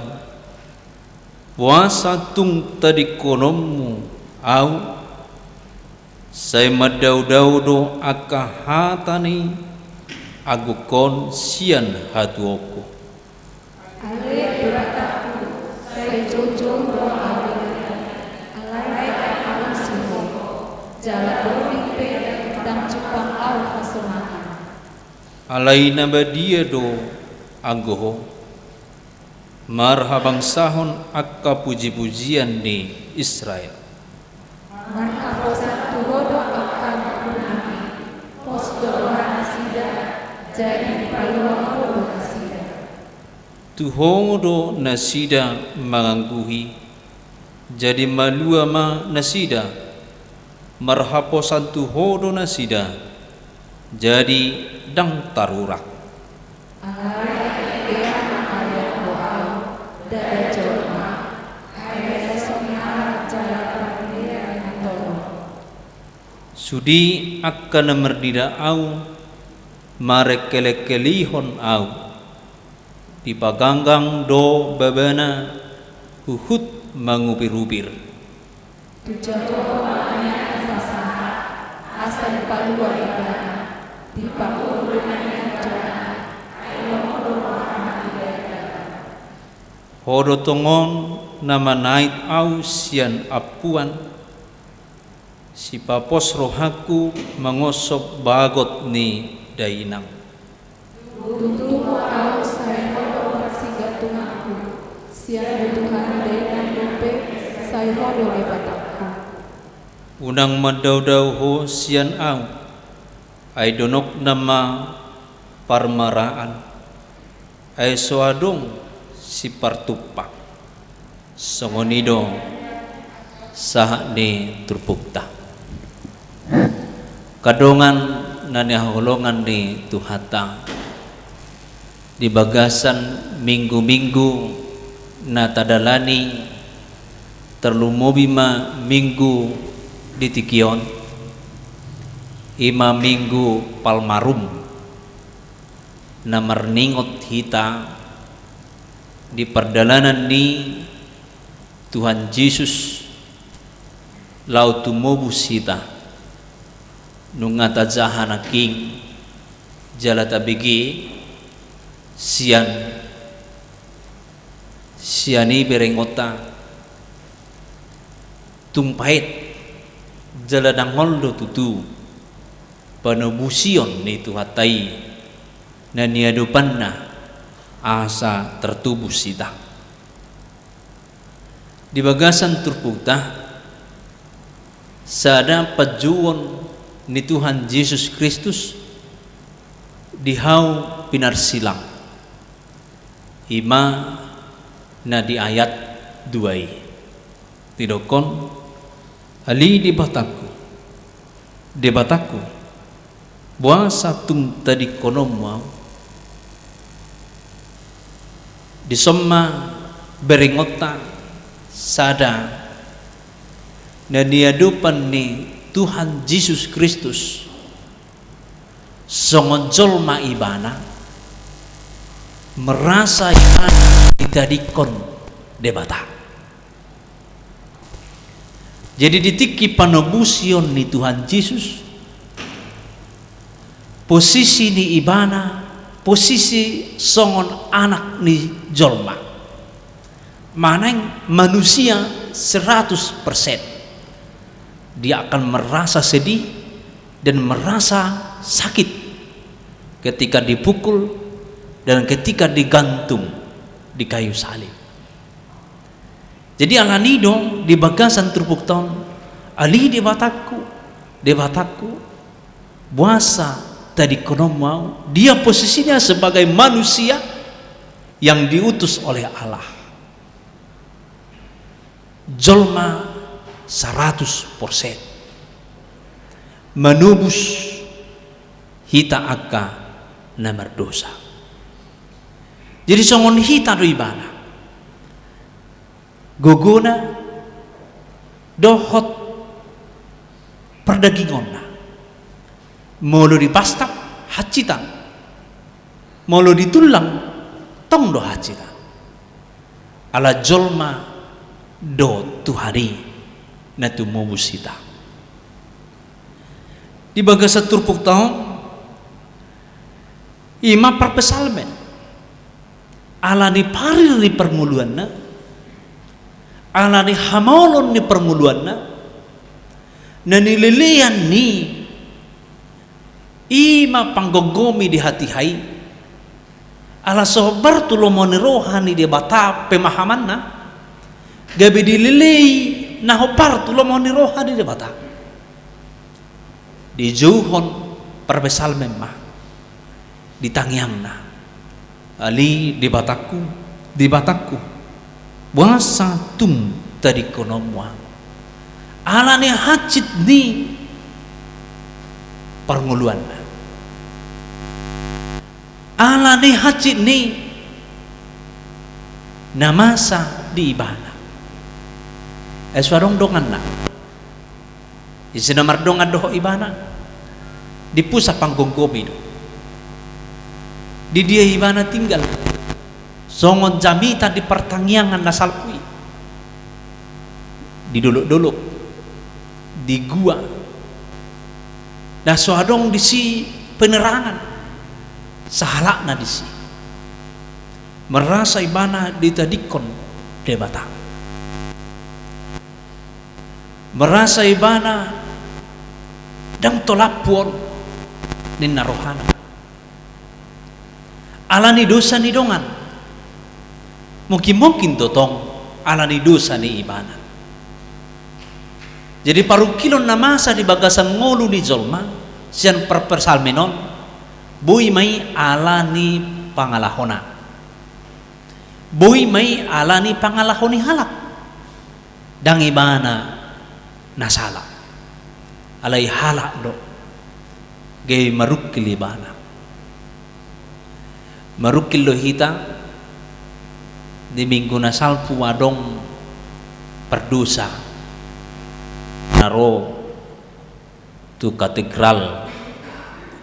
boasa tung tadingkononmu ahu? Sai mandaodao do angka hata ni anggongkon sian hatuaonku. Ale Debatangku, sai jongjong do ahu di hita, alai tapalusi Ho, jala borngin pe ndang jumpang ahu hasonangan. Alai na badia do anggo Ho, Marhabangsahon angka pujipujian ni Israel. Marhaposan tu Ho do angka ampun nami, pos do roha nasida, jadi dipalua Ho do nasida. Tu Ho do nasida mangangguhi, jadi malua ma nasida. Marhaposan tu Ho do nasida, jadi ndang tarurak. Alai tingki on mangaliat Ho ahu, ndada jolma, ai gabe songon ni halak jala parpindiran ni hatolon. Sude angka na marnida ahu, marengkelengkelihon ahu, dipaganggang do babana huhut mangupirupir. Tu Jahowa ma nian dipasahat, asa dipalua ibana, dipangolu ma nian jolma, ai lomo do rohana dibahen Debata. Ho do tongon na manait ahu sian ampuan, sipapos rohangku mangosob bagot ni dainang. Tutu ma ahu sai Ho do parsigantunganku, sian butuhan dainang dope sai Ho do Debatangku. Unang mandaodao Ho sian ahu, ai donokna ma parmaraan, ai so adong sipartumpak. Songon i do sahat ni turpukta. Angka dongan na hinaholongan ni Tuhanta, di bagasan minggu-minggu na tadalani, tarlumobi ma minggu di tingki on, i ma Minggu Palmarum, na marningot hita di pardalanan ni Tuhan Jesus laho tumobus hita, nunga tajaha nangkin jala tabege sian, sian i berengonta, tung paet jala dangol do tutu panobusion ni Tuhanta i na niadopanna asa tartobus hita. Di bagasan turpukta, sada panjouon ni Tuhan Jesus Kristus di hau pinarsilang, i ma na di ayat dua i. Didokkon, "Ale Debatangku, Debatangku, boasa tung tadingkononmu ahu?" Dison ma berengonta sada na niadopan ni Tuhan Jesus Kristus, songon jolma ibana, merasa ibana ditadingkon Debata. Jadi, di tingki panobusion ni Tuhan Jesus, posisi ni ibana, posisi songon anak ni jolma, manang manusia seratus persen, dia akan merasa sedih dan merasa sakit ketika dipukul dan ketika digantung di kayu salib. Jadi, alani do di bagasan turpukta on, "Ale Debatangku, Debatangku, boasa tadingkononmu ahu?" Dia posisinya sebagai manusia yang diutus oleh Allah. Jolma saratus persen manobus hita angka na mardosa. Jadi, songon hita do ibana, gogona dohot pardagingonna. Molo dipastap, hansitan. Molo ditullang, tong do hansitan. Ala jolma do Tuhan i na tumobus hita. Di bagasan turpukta on, i ma parpsalmen, ala ni parir ni parngoluanna, ala ni hamaolon ni parngoluanna, na nilelean ni i ma panggomgomi di hatiha i, Ala so hombar tu lomo ni roha ni Debata pemahamanna, gabe dilelei na hombar tu lomo ni roha ni Debata. Dijouhon parpsalmen ma di tangiangna: Ale Debatangku, Debatangku, boasa tung tadingkononmu ahu? Ala ni hansit ni parngoluanna, ala ni hansit ni na masa di ibana. Ai so adong donganna. Ise na mardongan dohot ibana? Di pusat panggomgomi do. Di dia ibana tinggal? Songon jamita di partangiangan na salpu i. Di dolok-dolok, di gua, na so adong disi penerangan, sahalakna disi. Merasa ibana ditadingkon Debata. Merasa ibana ndang tolap puon ninna rohana. Ala ni dosa ni dongan. Mungkin-mungkin do tong ala ni dosa ni ibana. Jadi parungkilon na masa di bagasan ngolu ni jolma sian parpsalmen on, boi ma i ala ni pangalahona. Boi ma i ala ni pangalaho ni halak. Ndang ibana na sala. Alai halak do gabe marungkil ibana. Marungkil do hita di minggu na salpu adong pardosa na ro tu katedral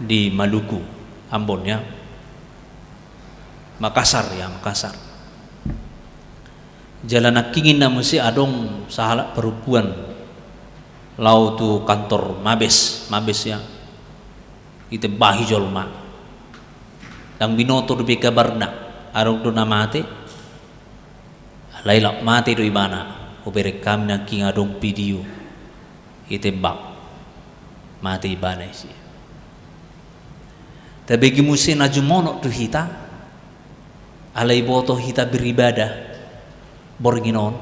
di Maluku, Ambon ya. Makassar ya, Makassar. Jala nangkin i na muse adong sahalak parompuan laho tu kantor Mabes, Mabes ya. Ditembahi jolma. Ndang binoto dope kabarna, adong do na mate. Alai laho mate do ibana. Hubereng hami nangkin adong video. Ditembak. Mate ibana isi. Tabege muse na jumonok tu hita. Alai boto hita beribadah borngin on.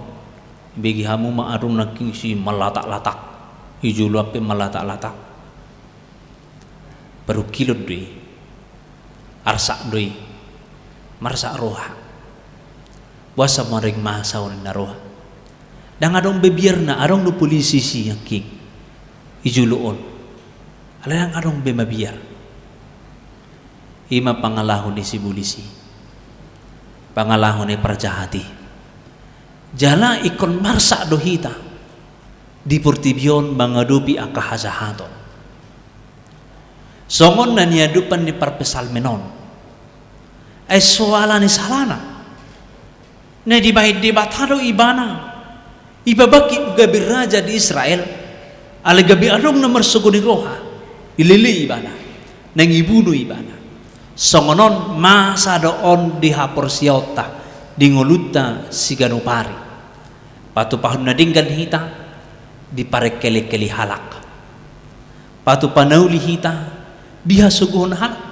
Bege hamu ma adong nangkin isi malatak-latak. Di jolo pe malatak-latak. Parungkilon do i. Arsak do i. Marsak roha. Boasa mareng masa on ninna roha. Ndang adong be biarna, adong do polisi si nangkin. Di jolo on. Alai ndang adong be mabiar. I ma pangalaho ni sibolisi. Pangalaho ni parjahat i. Jala ingkon marsak do hita di portibi on mangadopi angka hajahaton. Songon na niadopan ni parpsalmen on. Ai so ala ni salana. Na dibahen Debata do ibana. Ipabangkit gabe raja di Israel. Alai gabe adong na marsogo ni roha. Dilelei ibana. Naeng ibunu ibana. Songon on masa do on di haporseaonta, di ngolunta siganup ari. Patupahon na denggan hita, diparengkel-engkeli halak. Patupanauli hita, dihasogohon halak.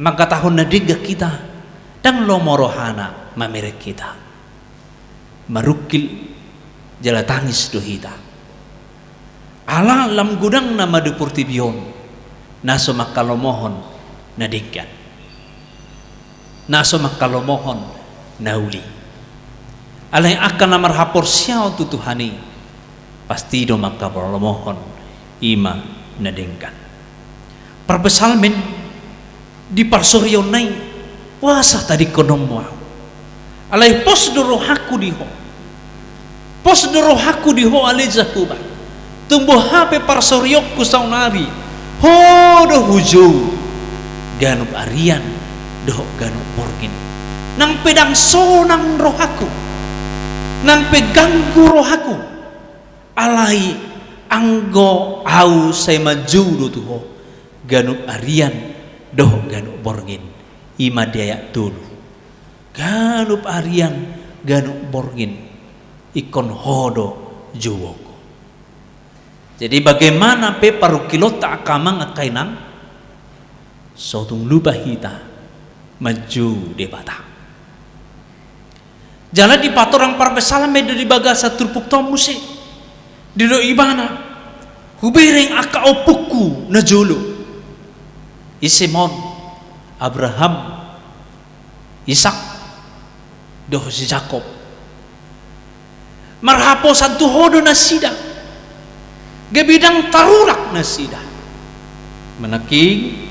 Mangkatahon na denggan hita, ndang lomo rohana mamereng hita. Marungkil jala tangis do hita. Ala lam godangna ma di portibi on, na so mangkalomohon na denggan. Na so mangkalomohon na uli. Alai angka na marhaporseaon tu Tuhan i, pasti do mangkalomohon i ma na denggan. Parpsalmen di parsorionna i, boasa tadingkononmu ahu? Alai pos do rohangku di ho. Pos do rohangku di ho ale Jahowa. Tung boha pe parsorionku saonari, ho do hujou ganup arian dohot ganup borngin. Nang pe ndang sonang rohangku, nang pe ganggu rohangku, alai anggo ahu sai manjou do tu ho ganup arian dohot ganup borngin. I ma di ayat tolu. Ganup arian, ganup borngin, ingkon ho do jouonku. Jadi bagaimana pe parungkilonta angka amang angka inang, so tung lupa hita manjou Debata. Jala dipatorang parpsalmen do di bagasan turpukta on muse. Didok ibana, hubereng angka ompungku na jolo. Ise ma on? Abraham, Ishak, dohot si Jakob. Marhaposan tu Ho do nasida. Gabe ndang tarurak nasida. Manangkin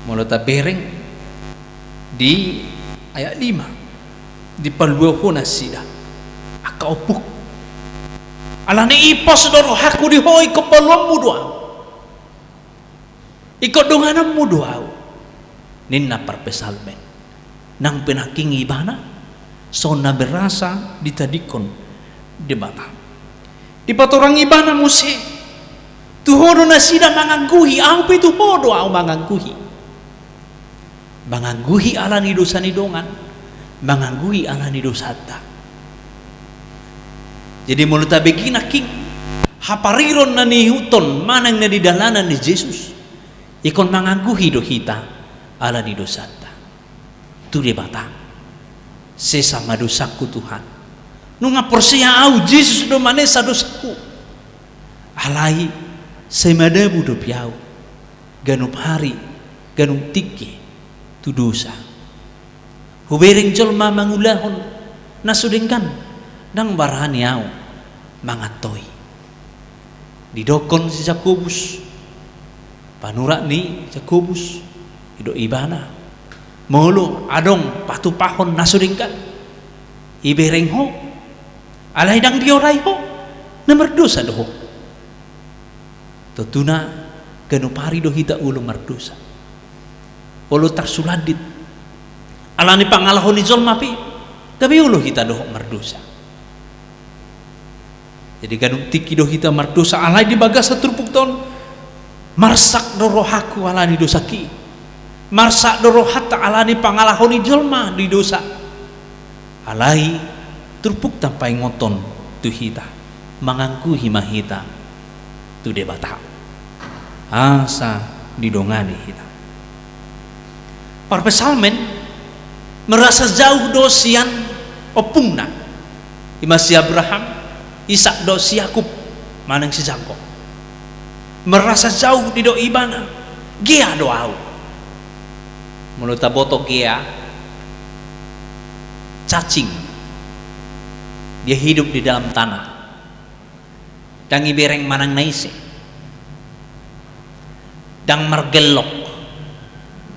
molo tabereng di ayat lima, dipalua Ho nasida, angka ompung. Alani i pos do rohangku di Ho, ingkon paluanmu do ahu. Ingkon dongananmu do ahu, ninna parpsalmen. Nang pe nangkin ibana songon na merasa ditadingkon Debata. Dipatorang ibana muse, tu Ho do nasida mangangguhi, ahu pe tu Ho do ahu mangangguhi. Mangangguhi alani dosa ni dongan, mangangguhi alani dosanta. Jadi molo tabege nangkin hapariron na niihuthon manang na nidalanan ni Jesus, ingkon mangangguhi do hita alani dosanta tu Debata. Sesa ma dosangku Tuhan. Nunga porsea ahu, Jesus do manesa dosangku. Alai sai madabu dope ahu ganup ari, ganup tingki tu dosa. Hubereng jolma mangulahon na so denggan, ndang barani ahu mangantoi. Didokkon si Jakobus, panurat ni Jakobus, didok ibana, molo adong patupahon na so denggan ibereng ho, alai ndang diorai ho, na mardosa do ho. Tontuna ganup ari do hita olo mardosa, olo tarsulandit alani pangalaho ni jolma pe, gabe olo hita dohot mardosa. Jadi ganup tingki do hita mardosa, alai di bagasan turpukta on marsak do rohangku alani dosangki. Marsak do rohanta alani pangalaho ni jolma di dosa. Alai turpukta paingothon tu hita, mangangguhi ma hita tu Debata asa didongani hita. Parpsalmen merasa jauh do sian ompungna, ima si Abraham, Ishak dohot si Jakub manang si Jakob. Merasa jauh, didok ibana, gea do ahu. Molo taboto gea, cacing, dia hidup di dalam tanah. Ndang ibereng manang na ise. Ndang margellok.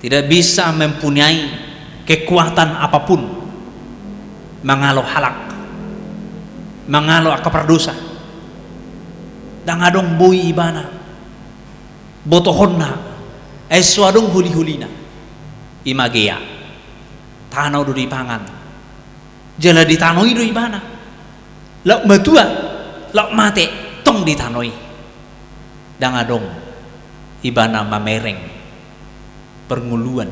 Tidak bisa mempunyai kekuatan apapun mangalo halak, mangalo angka pardosa. Ndang adong boi ibana botohonna, ai so adong holiholina. Ima gea, tano do dipangan. Jala di tano i do ibana. Laho matua, laho mate, tong di tano i. Ndang adong ibana mamereng parngoluan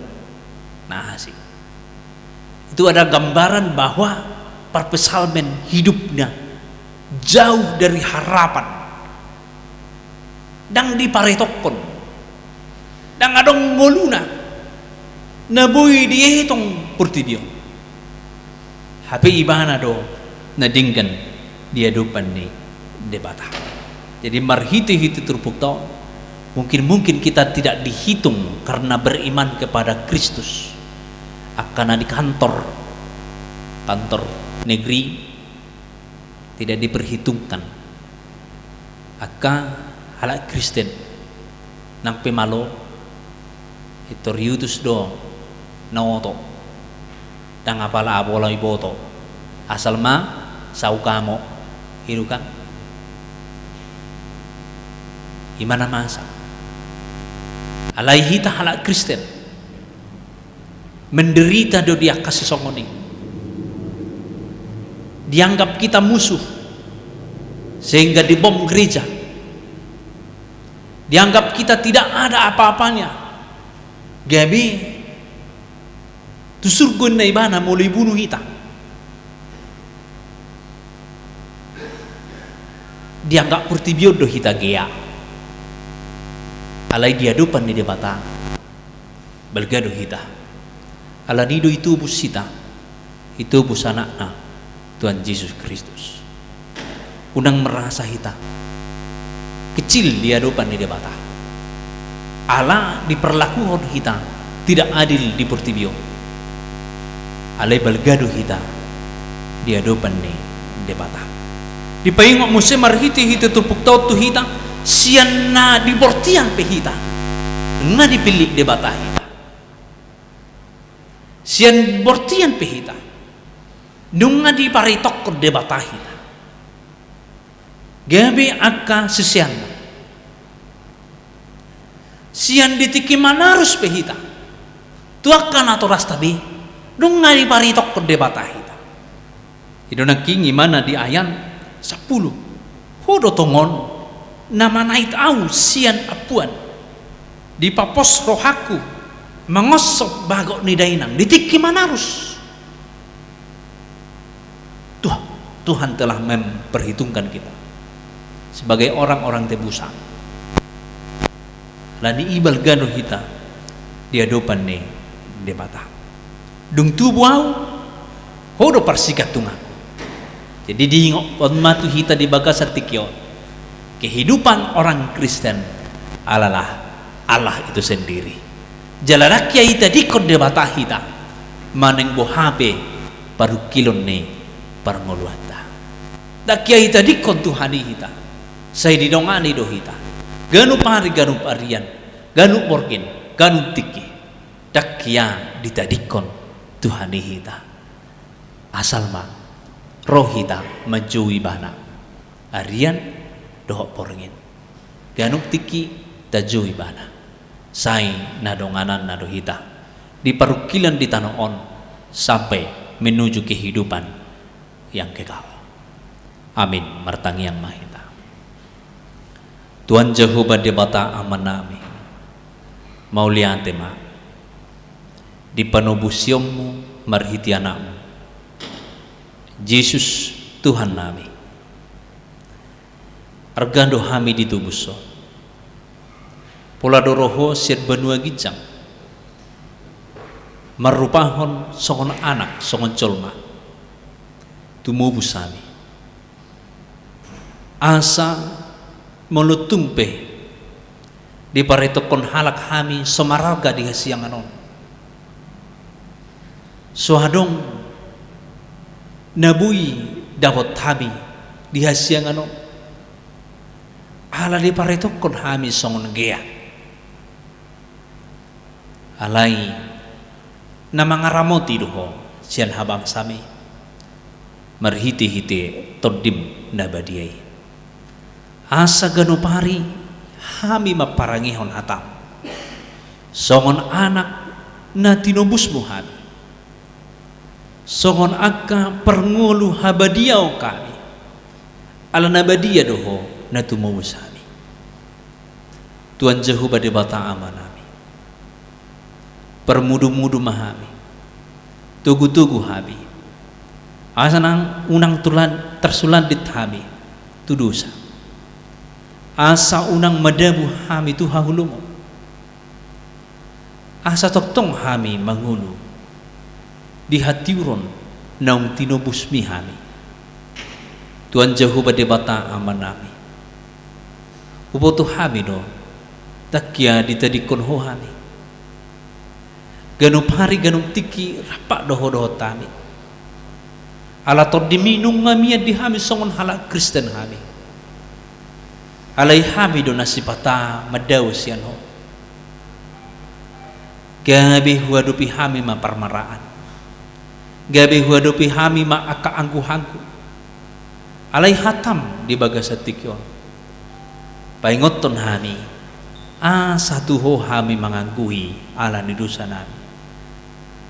na asing. Itu ada gambaran bahwa parpsalmen hidupnya jauh dari harapan. Ndang diparetokkon. Ndang adong ngoluna na boi dietong portibi on. Hape ibana do na denggan di adopan ni Debata. Jadi marhitehite turpukta on, mungkin-mungkin kita tidak dihitung karena beriman kepada Kristus. Angka na di kantor, kantor negeri, tidak diperhitungkan. Angka halak Kristen nang pe malo, pintor iutus do na oto. Ndang apala bola iboto, asal ma saukamo, i do kan. Ima na masa. Alai hita halak Kristen menderita do di angka sisongon i. Dianggap kita musuh, sehingga dibom gereja. Dianggap kita tidak ada apa-apanya. Gabe tu surgo ninna ibana molo ibunuh hita. Dianggap portibi on do hita gea. Alai di adopan ni Debata, balga do hita. Alani do itobus hita, itobus Anakna, Tuhan Jesus Kristus. Unang merasa hita kecil di adopan ni Debata. Ala diperlakuhon hita tidak adil di portibi on. Alai balga do hita di adopan ni Debata. Dipaingot muse marhitehite turpukta on tu hita, sian na di bortian pe hita, nunga dipillit Debata hita. Sian bortian pe hita, nunga diparitokkon Debata hita gabe angka siseanna. Sian di tingki manarus pe hita, tu angka natorasta be, nunga diparitokkon Debata hita. I do nangkin imana di ayat sampulu. Ho do tongon na manait ahu sian ampuan, dipapos rohangku mangonsop bagot ni dainang di tingki manarus. Tuh, Tuhan telah memperhitungkan kita sebagai orang-orang tebusan. Alani i balga do hita di adopan ni Debata. Dung tubu ahu, ho do parsigantunganku. Jadi diingothon ma tu hita di bagasan tingki on, kehidupan orang Kristen adalah Allah itu sendiri. Jala ndang hea itadingkon Debata hita manang boha pe parungkilon ni parngoluanta. Ndang hea itadingkon Tuhan i hita, sai didongani do hita ganup ari, ganup arian, ganup borngin, ganup tingki. Ndang hea ditadingkon Tuhan i hita. Asal ma ro hita manjou Ibana, arian dohot borngin, ganup tingki tajou Ibana. Sai na dongananna do hita di parungkilan di tano on sampe menuju kehidupan yang kekal. Amin. Martangiang ma hita. Tuhan Jahowa Debata Amanami, mauliate ma di panobusionmu marhite Anakmu Jesus Tuhannami. Arga do hami ditobus Ho. Pola do ro Ho sian banua ginjang, marrupahon songon anak, songon jolma, tumobus hami. Asa molo tung pe diparitokkon halak hami so mararga di hasiangan on, so adong na boi dapot hami di hasiangan on, ala diparitokkon hami songon gea. Alai na mangaramoti do Ho sian habangsami marhitehite Tondim na badia i. Asa ganup ari hami mamparangehon hatam songon anak na tinobusmu hami, songon angka parngolu habadiaon hami, ala na badia do Ho na tumobus hami. Tuhan Jahowa Debata Amanami, parmudumudu ma hami, togutogu hami, asa nang unang tulan tarsulandit hami tu dosa, asa unang madabu hami tu haholomon, asa tongtong hami mangolu di hatiuron naung tinobusmi hami. Tuhan Jahowa Debata Amanami, huboto hami do, ndang hea ditadingkon Ho hami. Ganup ari ganup tingki rampak do Ho dohot hami. Ala Tondimi nunga mian di hami songon halak Kristen hami. Alai hami do na sipata mandao sian Ho. Gabe huadopi hami ma parmaraan, gabe huadopi hami ma angka angguanggu. Alai hatam di bagasan tingki on paingothon hami, asa tu Ho hami mangangguhi ala ni dosanami,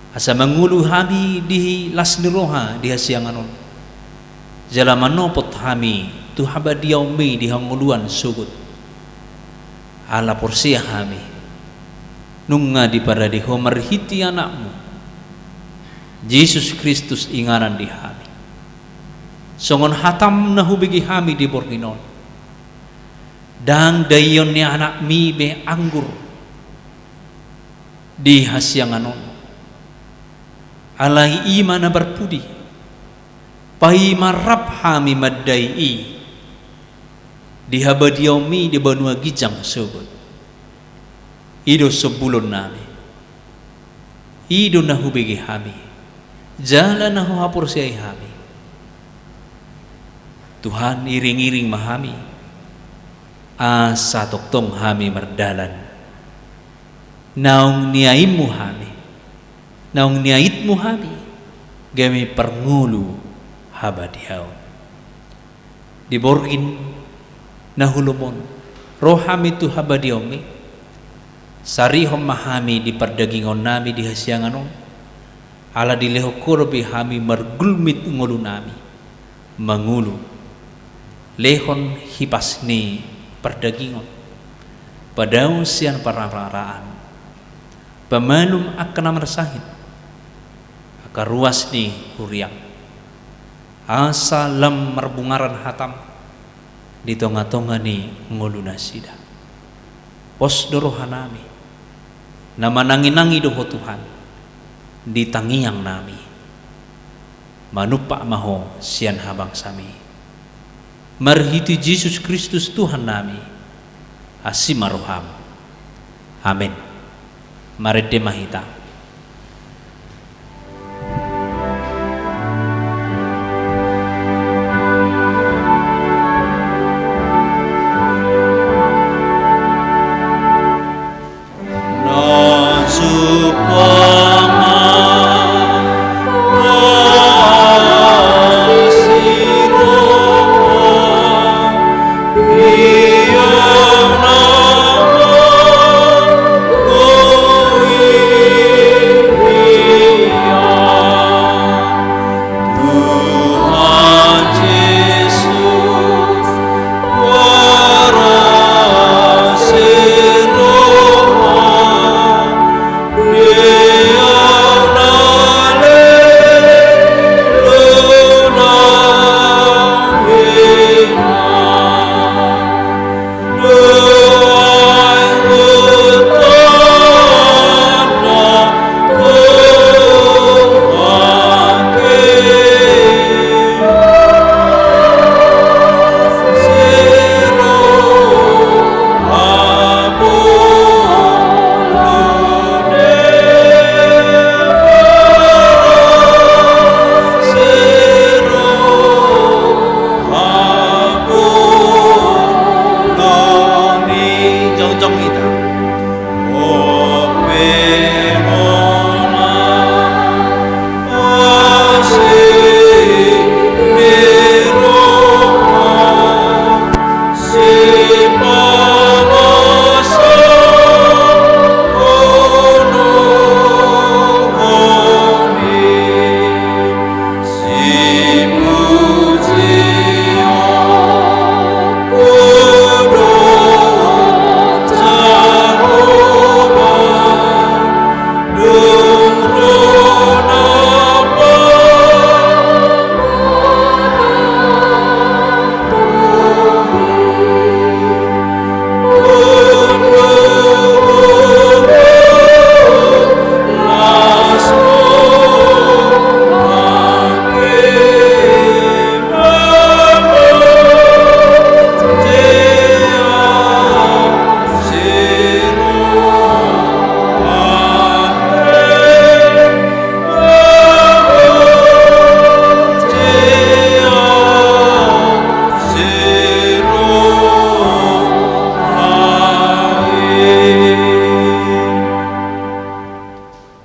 asa mangolu hami di las ni roha di hasiangan on, jala manopot hami tu habadiaonmi di hangoluan sogot. Ala porsea hami, nunga diparade Ho marhite Anakmu Jesus Kristus inganan di hami. Songon hatam na hubege hami di borngin on, ndang daion ni anakmi be anggur di hasiangan on, Alai i ma na parpudi, paima rap hami mandai i di habadiaonmi di banua ginjang sogot. I do sombulonnami, i do na hubege hami, jala na huhaporseai hami. Tuhan, iring-iring ma hami, asa tongtong hami mardalan naung niaitmu hami, naung niaitmu hami, gabe parngolu habadiaon. Di borngin na holom on, ro hami tu habadiaonmi, sarihon ma hami di pardagingonnami di hasiangan on, ala dilehon ho dope hami margulmit ngolunami, mangolu, lehon hipas ni pardagingon, padao sian pararaan, pamalum angka na marsahit, angka ruas ni huriam, asa lam marbungaran hatam di tonga-tonga ni ngolunasida. Pos do rohanami, na manangi-nangi do ho Tuhan di tangiangnami. Manumpak ma ho sian habangsami. Marhite Jesus Kristus Tuhannami, asi ma roham. Amen. Marende ma hita. Jongjong hita.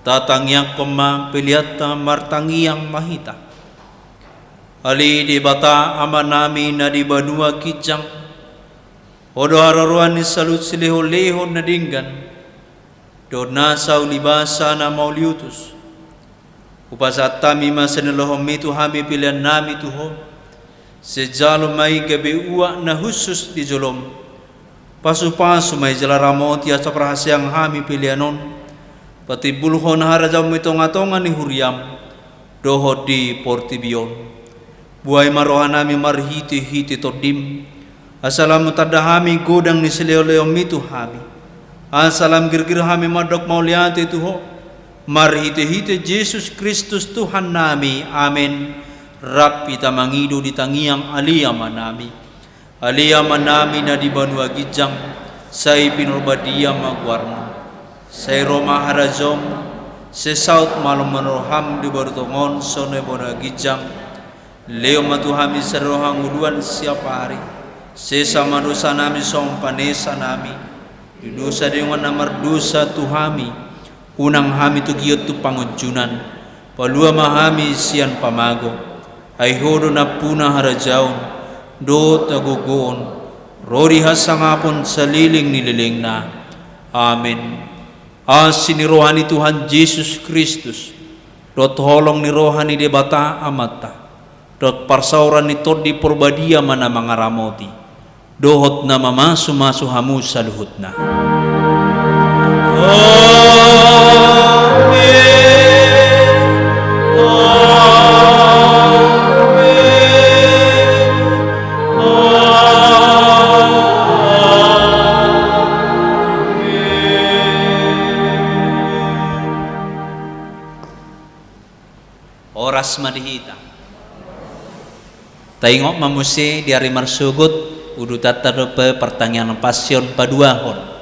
Tatangiangkon ma peleanta, martangiang ma hita. Ale Debata Amanami na di banua ginjang, Ho do haroroan ni saluhut silehon-lehon na denggan dohot nasa ulibasa na mauliutus. Hupasahat hami ma sian ni lohomi tu hami peleannami tu Ho. Sai jalo ma i gabe uak na hushus di jolom. Pasupasu ma i jala ramoti asa parhaseang hami pelean on patimbulhon harajaonmu i tonga-tonga ni huriam dohot di portibi on. Buhai ma rohanami marhite-hite Tondim, asa lam tanda hami godang ni silehon-lehonmi tu hami, asa lam girgir hami mandok mauliate tu Ho. Marhite-hite Jesus Kristus Tuhannami, amen. Rap hita mangido di tangiang Ale Amanami. Ale Amanami na di banua ginjang, sai pinarbadia ma goarMu. Sai ro ma harajaonMu, sai saut ma lomo ni rohaM di banua tonga on songon na di banua ginjang. Lehon ma tu hami sadari on hangoluan siapari. Sesa ma dosanami songon panesanami di dosa ni dongan na mardosa tu hami. Unang hami togihon tu pangunjunan. Palua ma hami sian pamago. Ai Ho do nampuna harajaon dohot hagogoon ro di hasangapon saleleng ni lelengna. Amen. Asi ni roha ni Tuhan Jesus Kristus, dohot holong ni roha ni Debata Amanta, dohot parsaoran ni Tondi Parbadia ma na mangaramoti dohot na mamasu-masu hamu saluhutna. Amen. Amen. Amen. Horas ma di hita. Taingot ma muse di ari marsogot, udutanta dope partangiangan Pasion paduahon.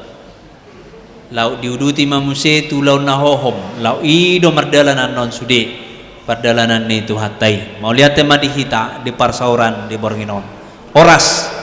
Laho diuduti ma muse tu ulaon na hohom, laho i do mardalan annon sude pardalanan ni Tuhanta i. Mauliate ma di hita di parsaoran di borngin on. Horas.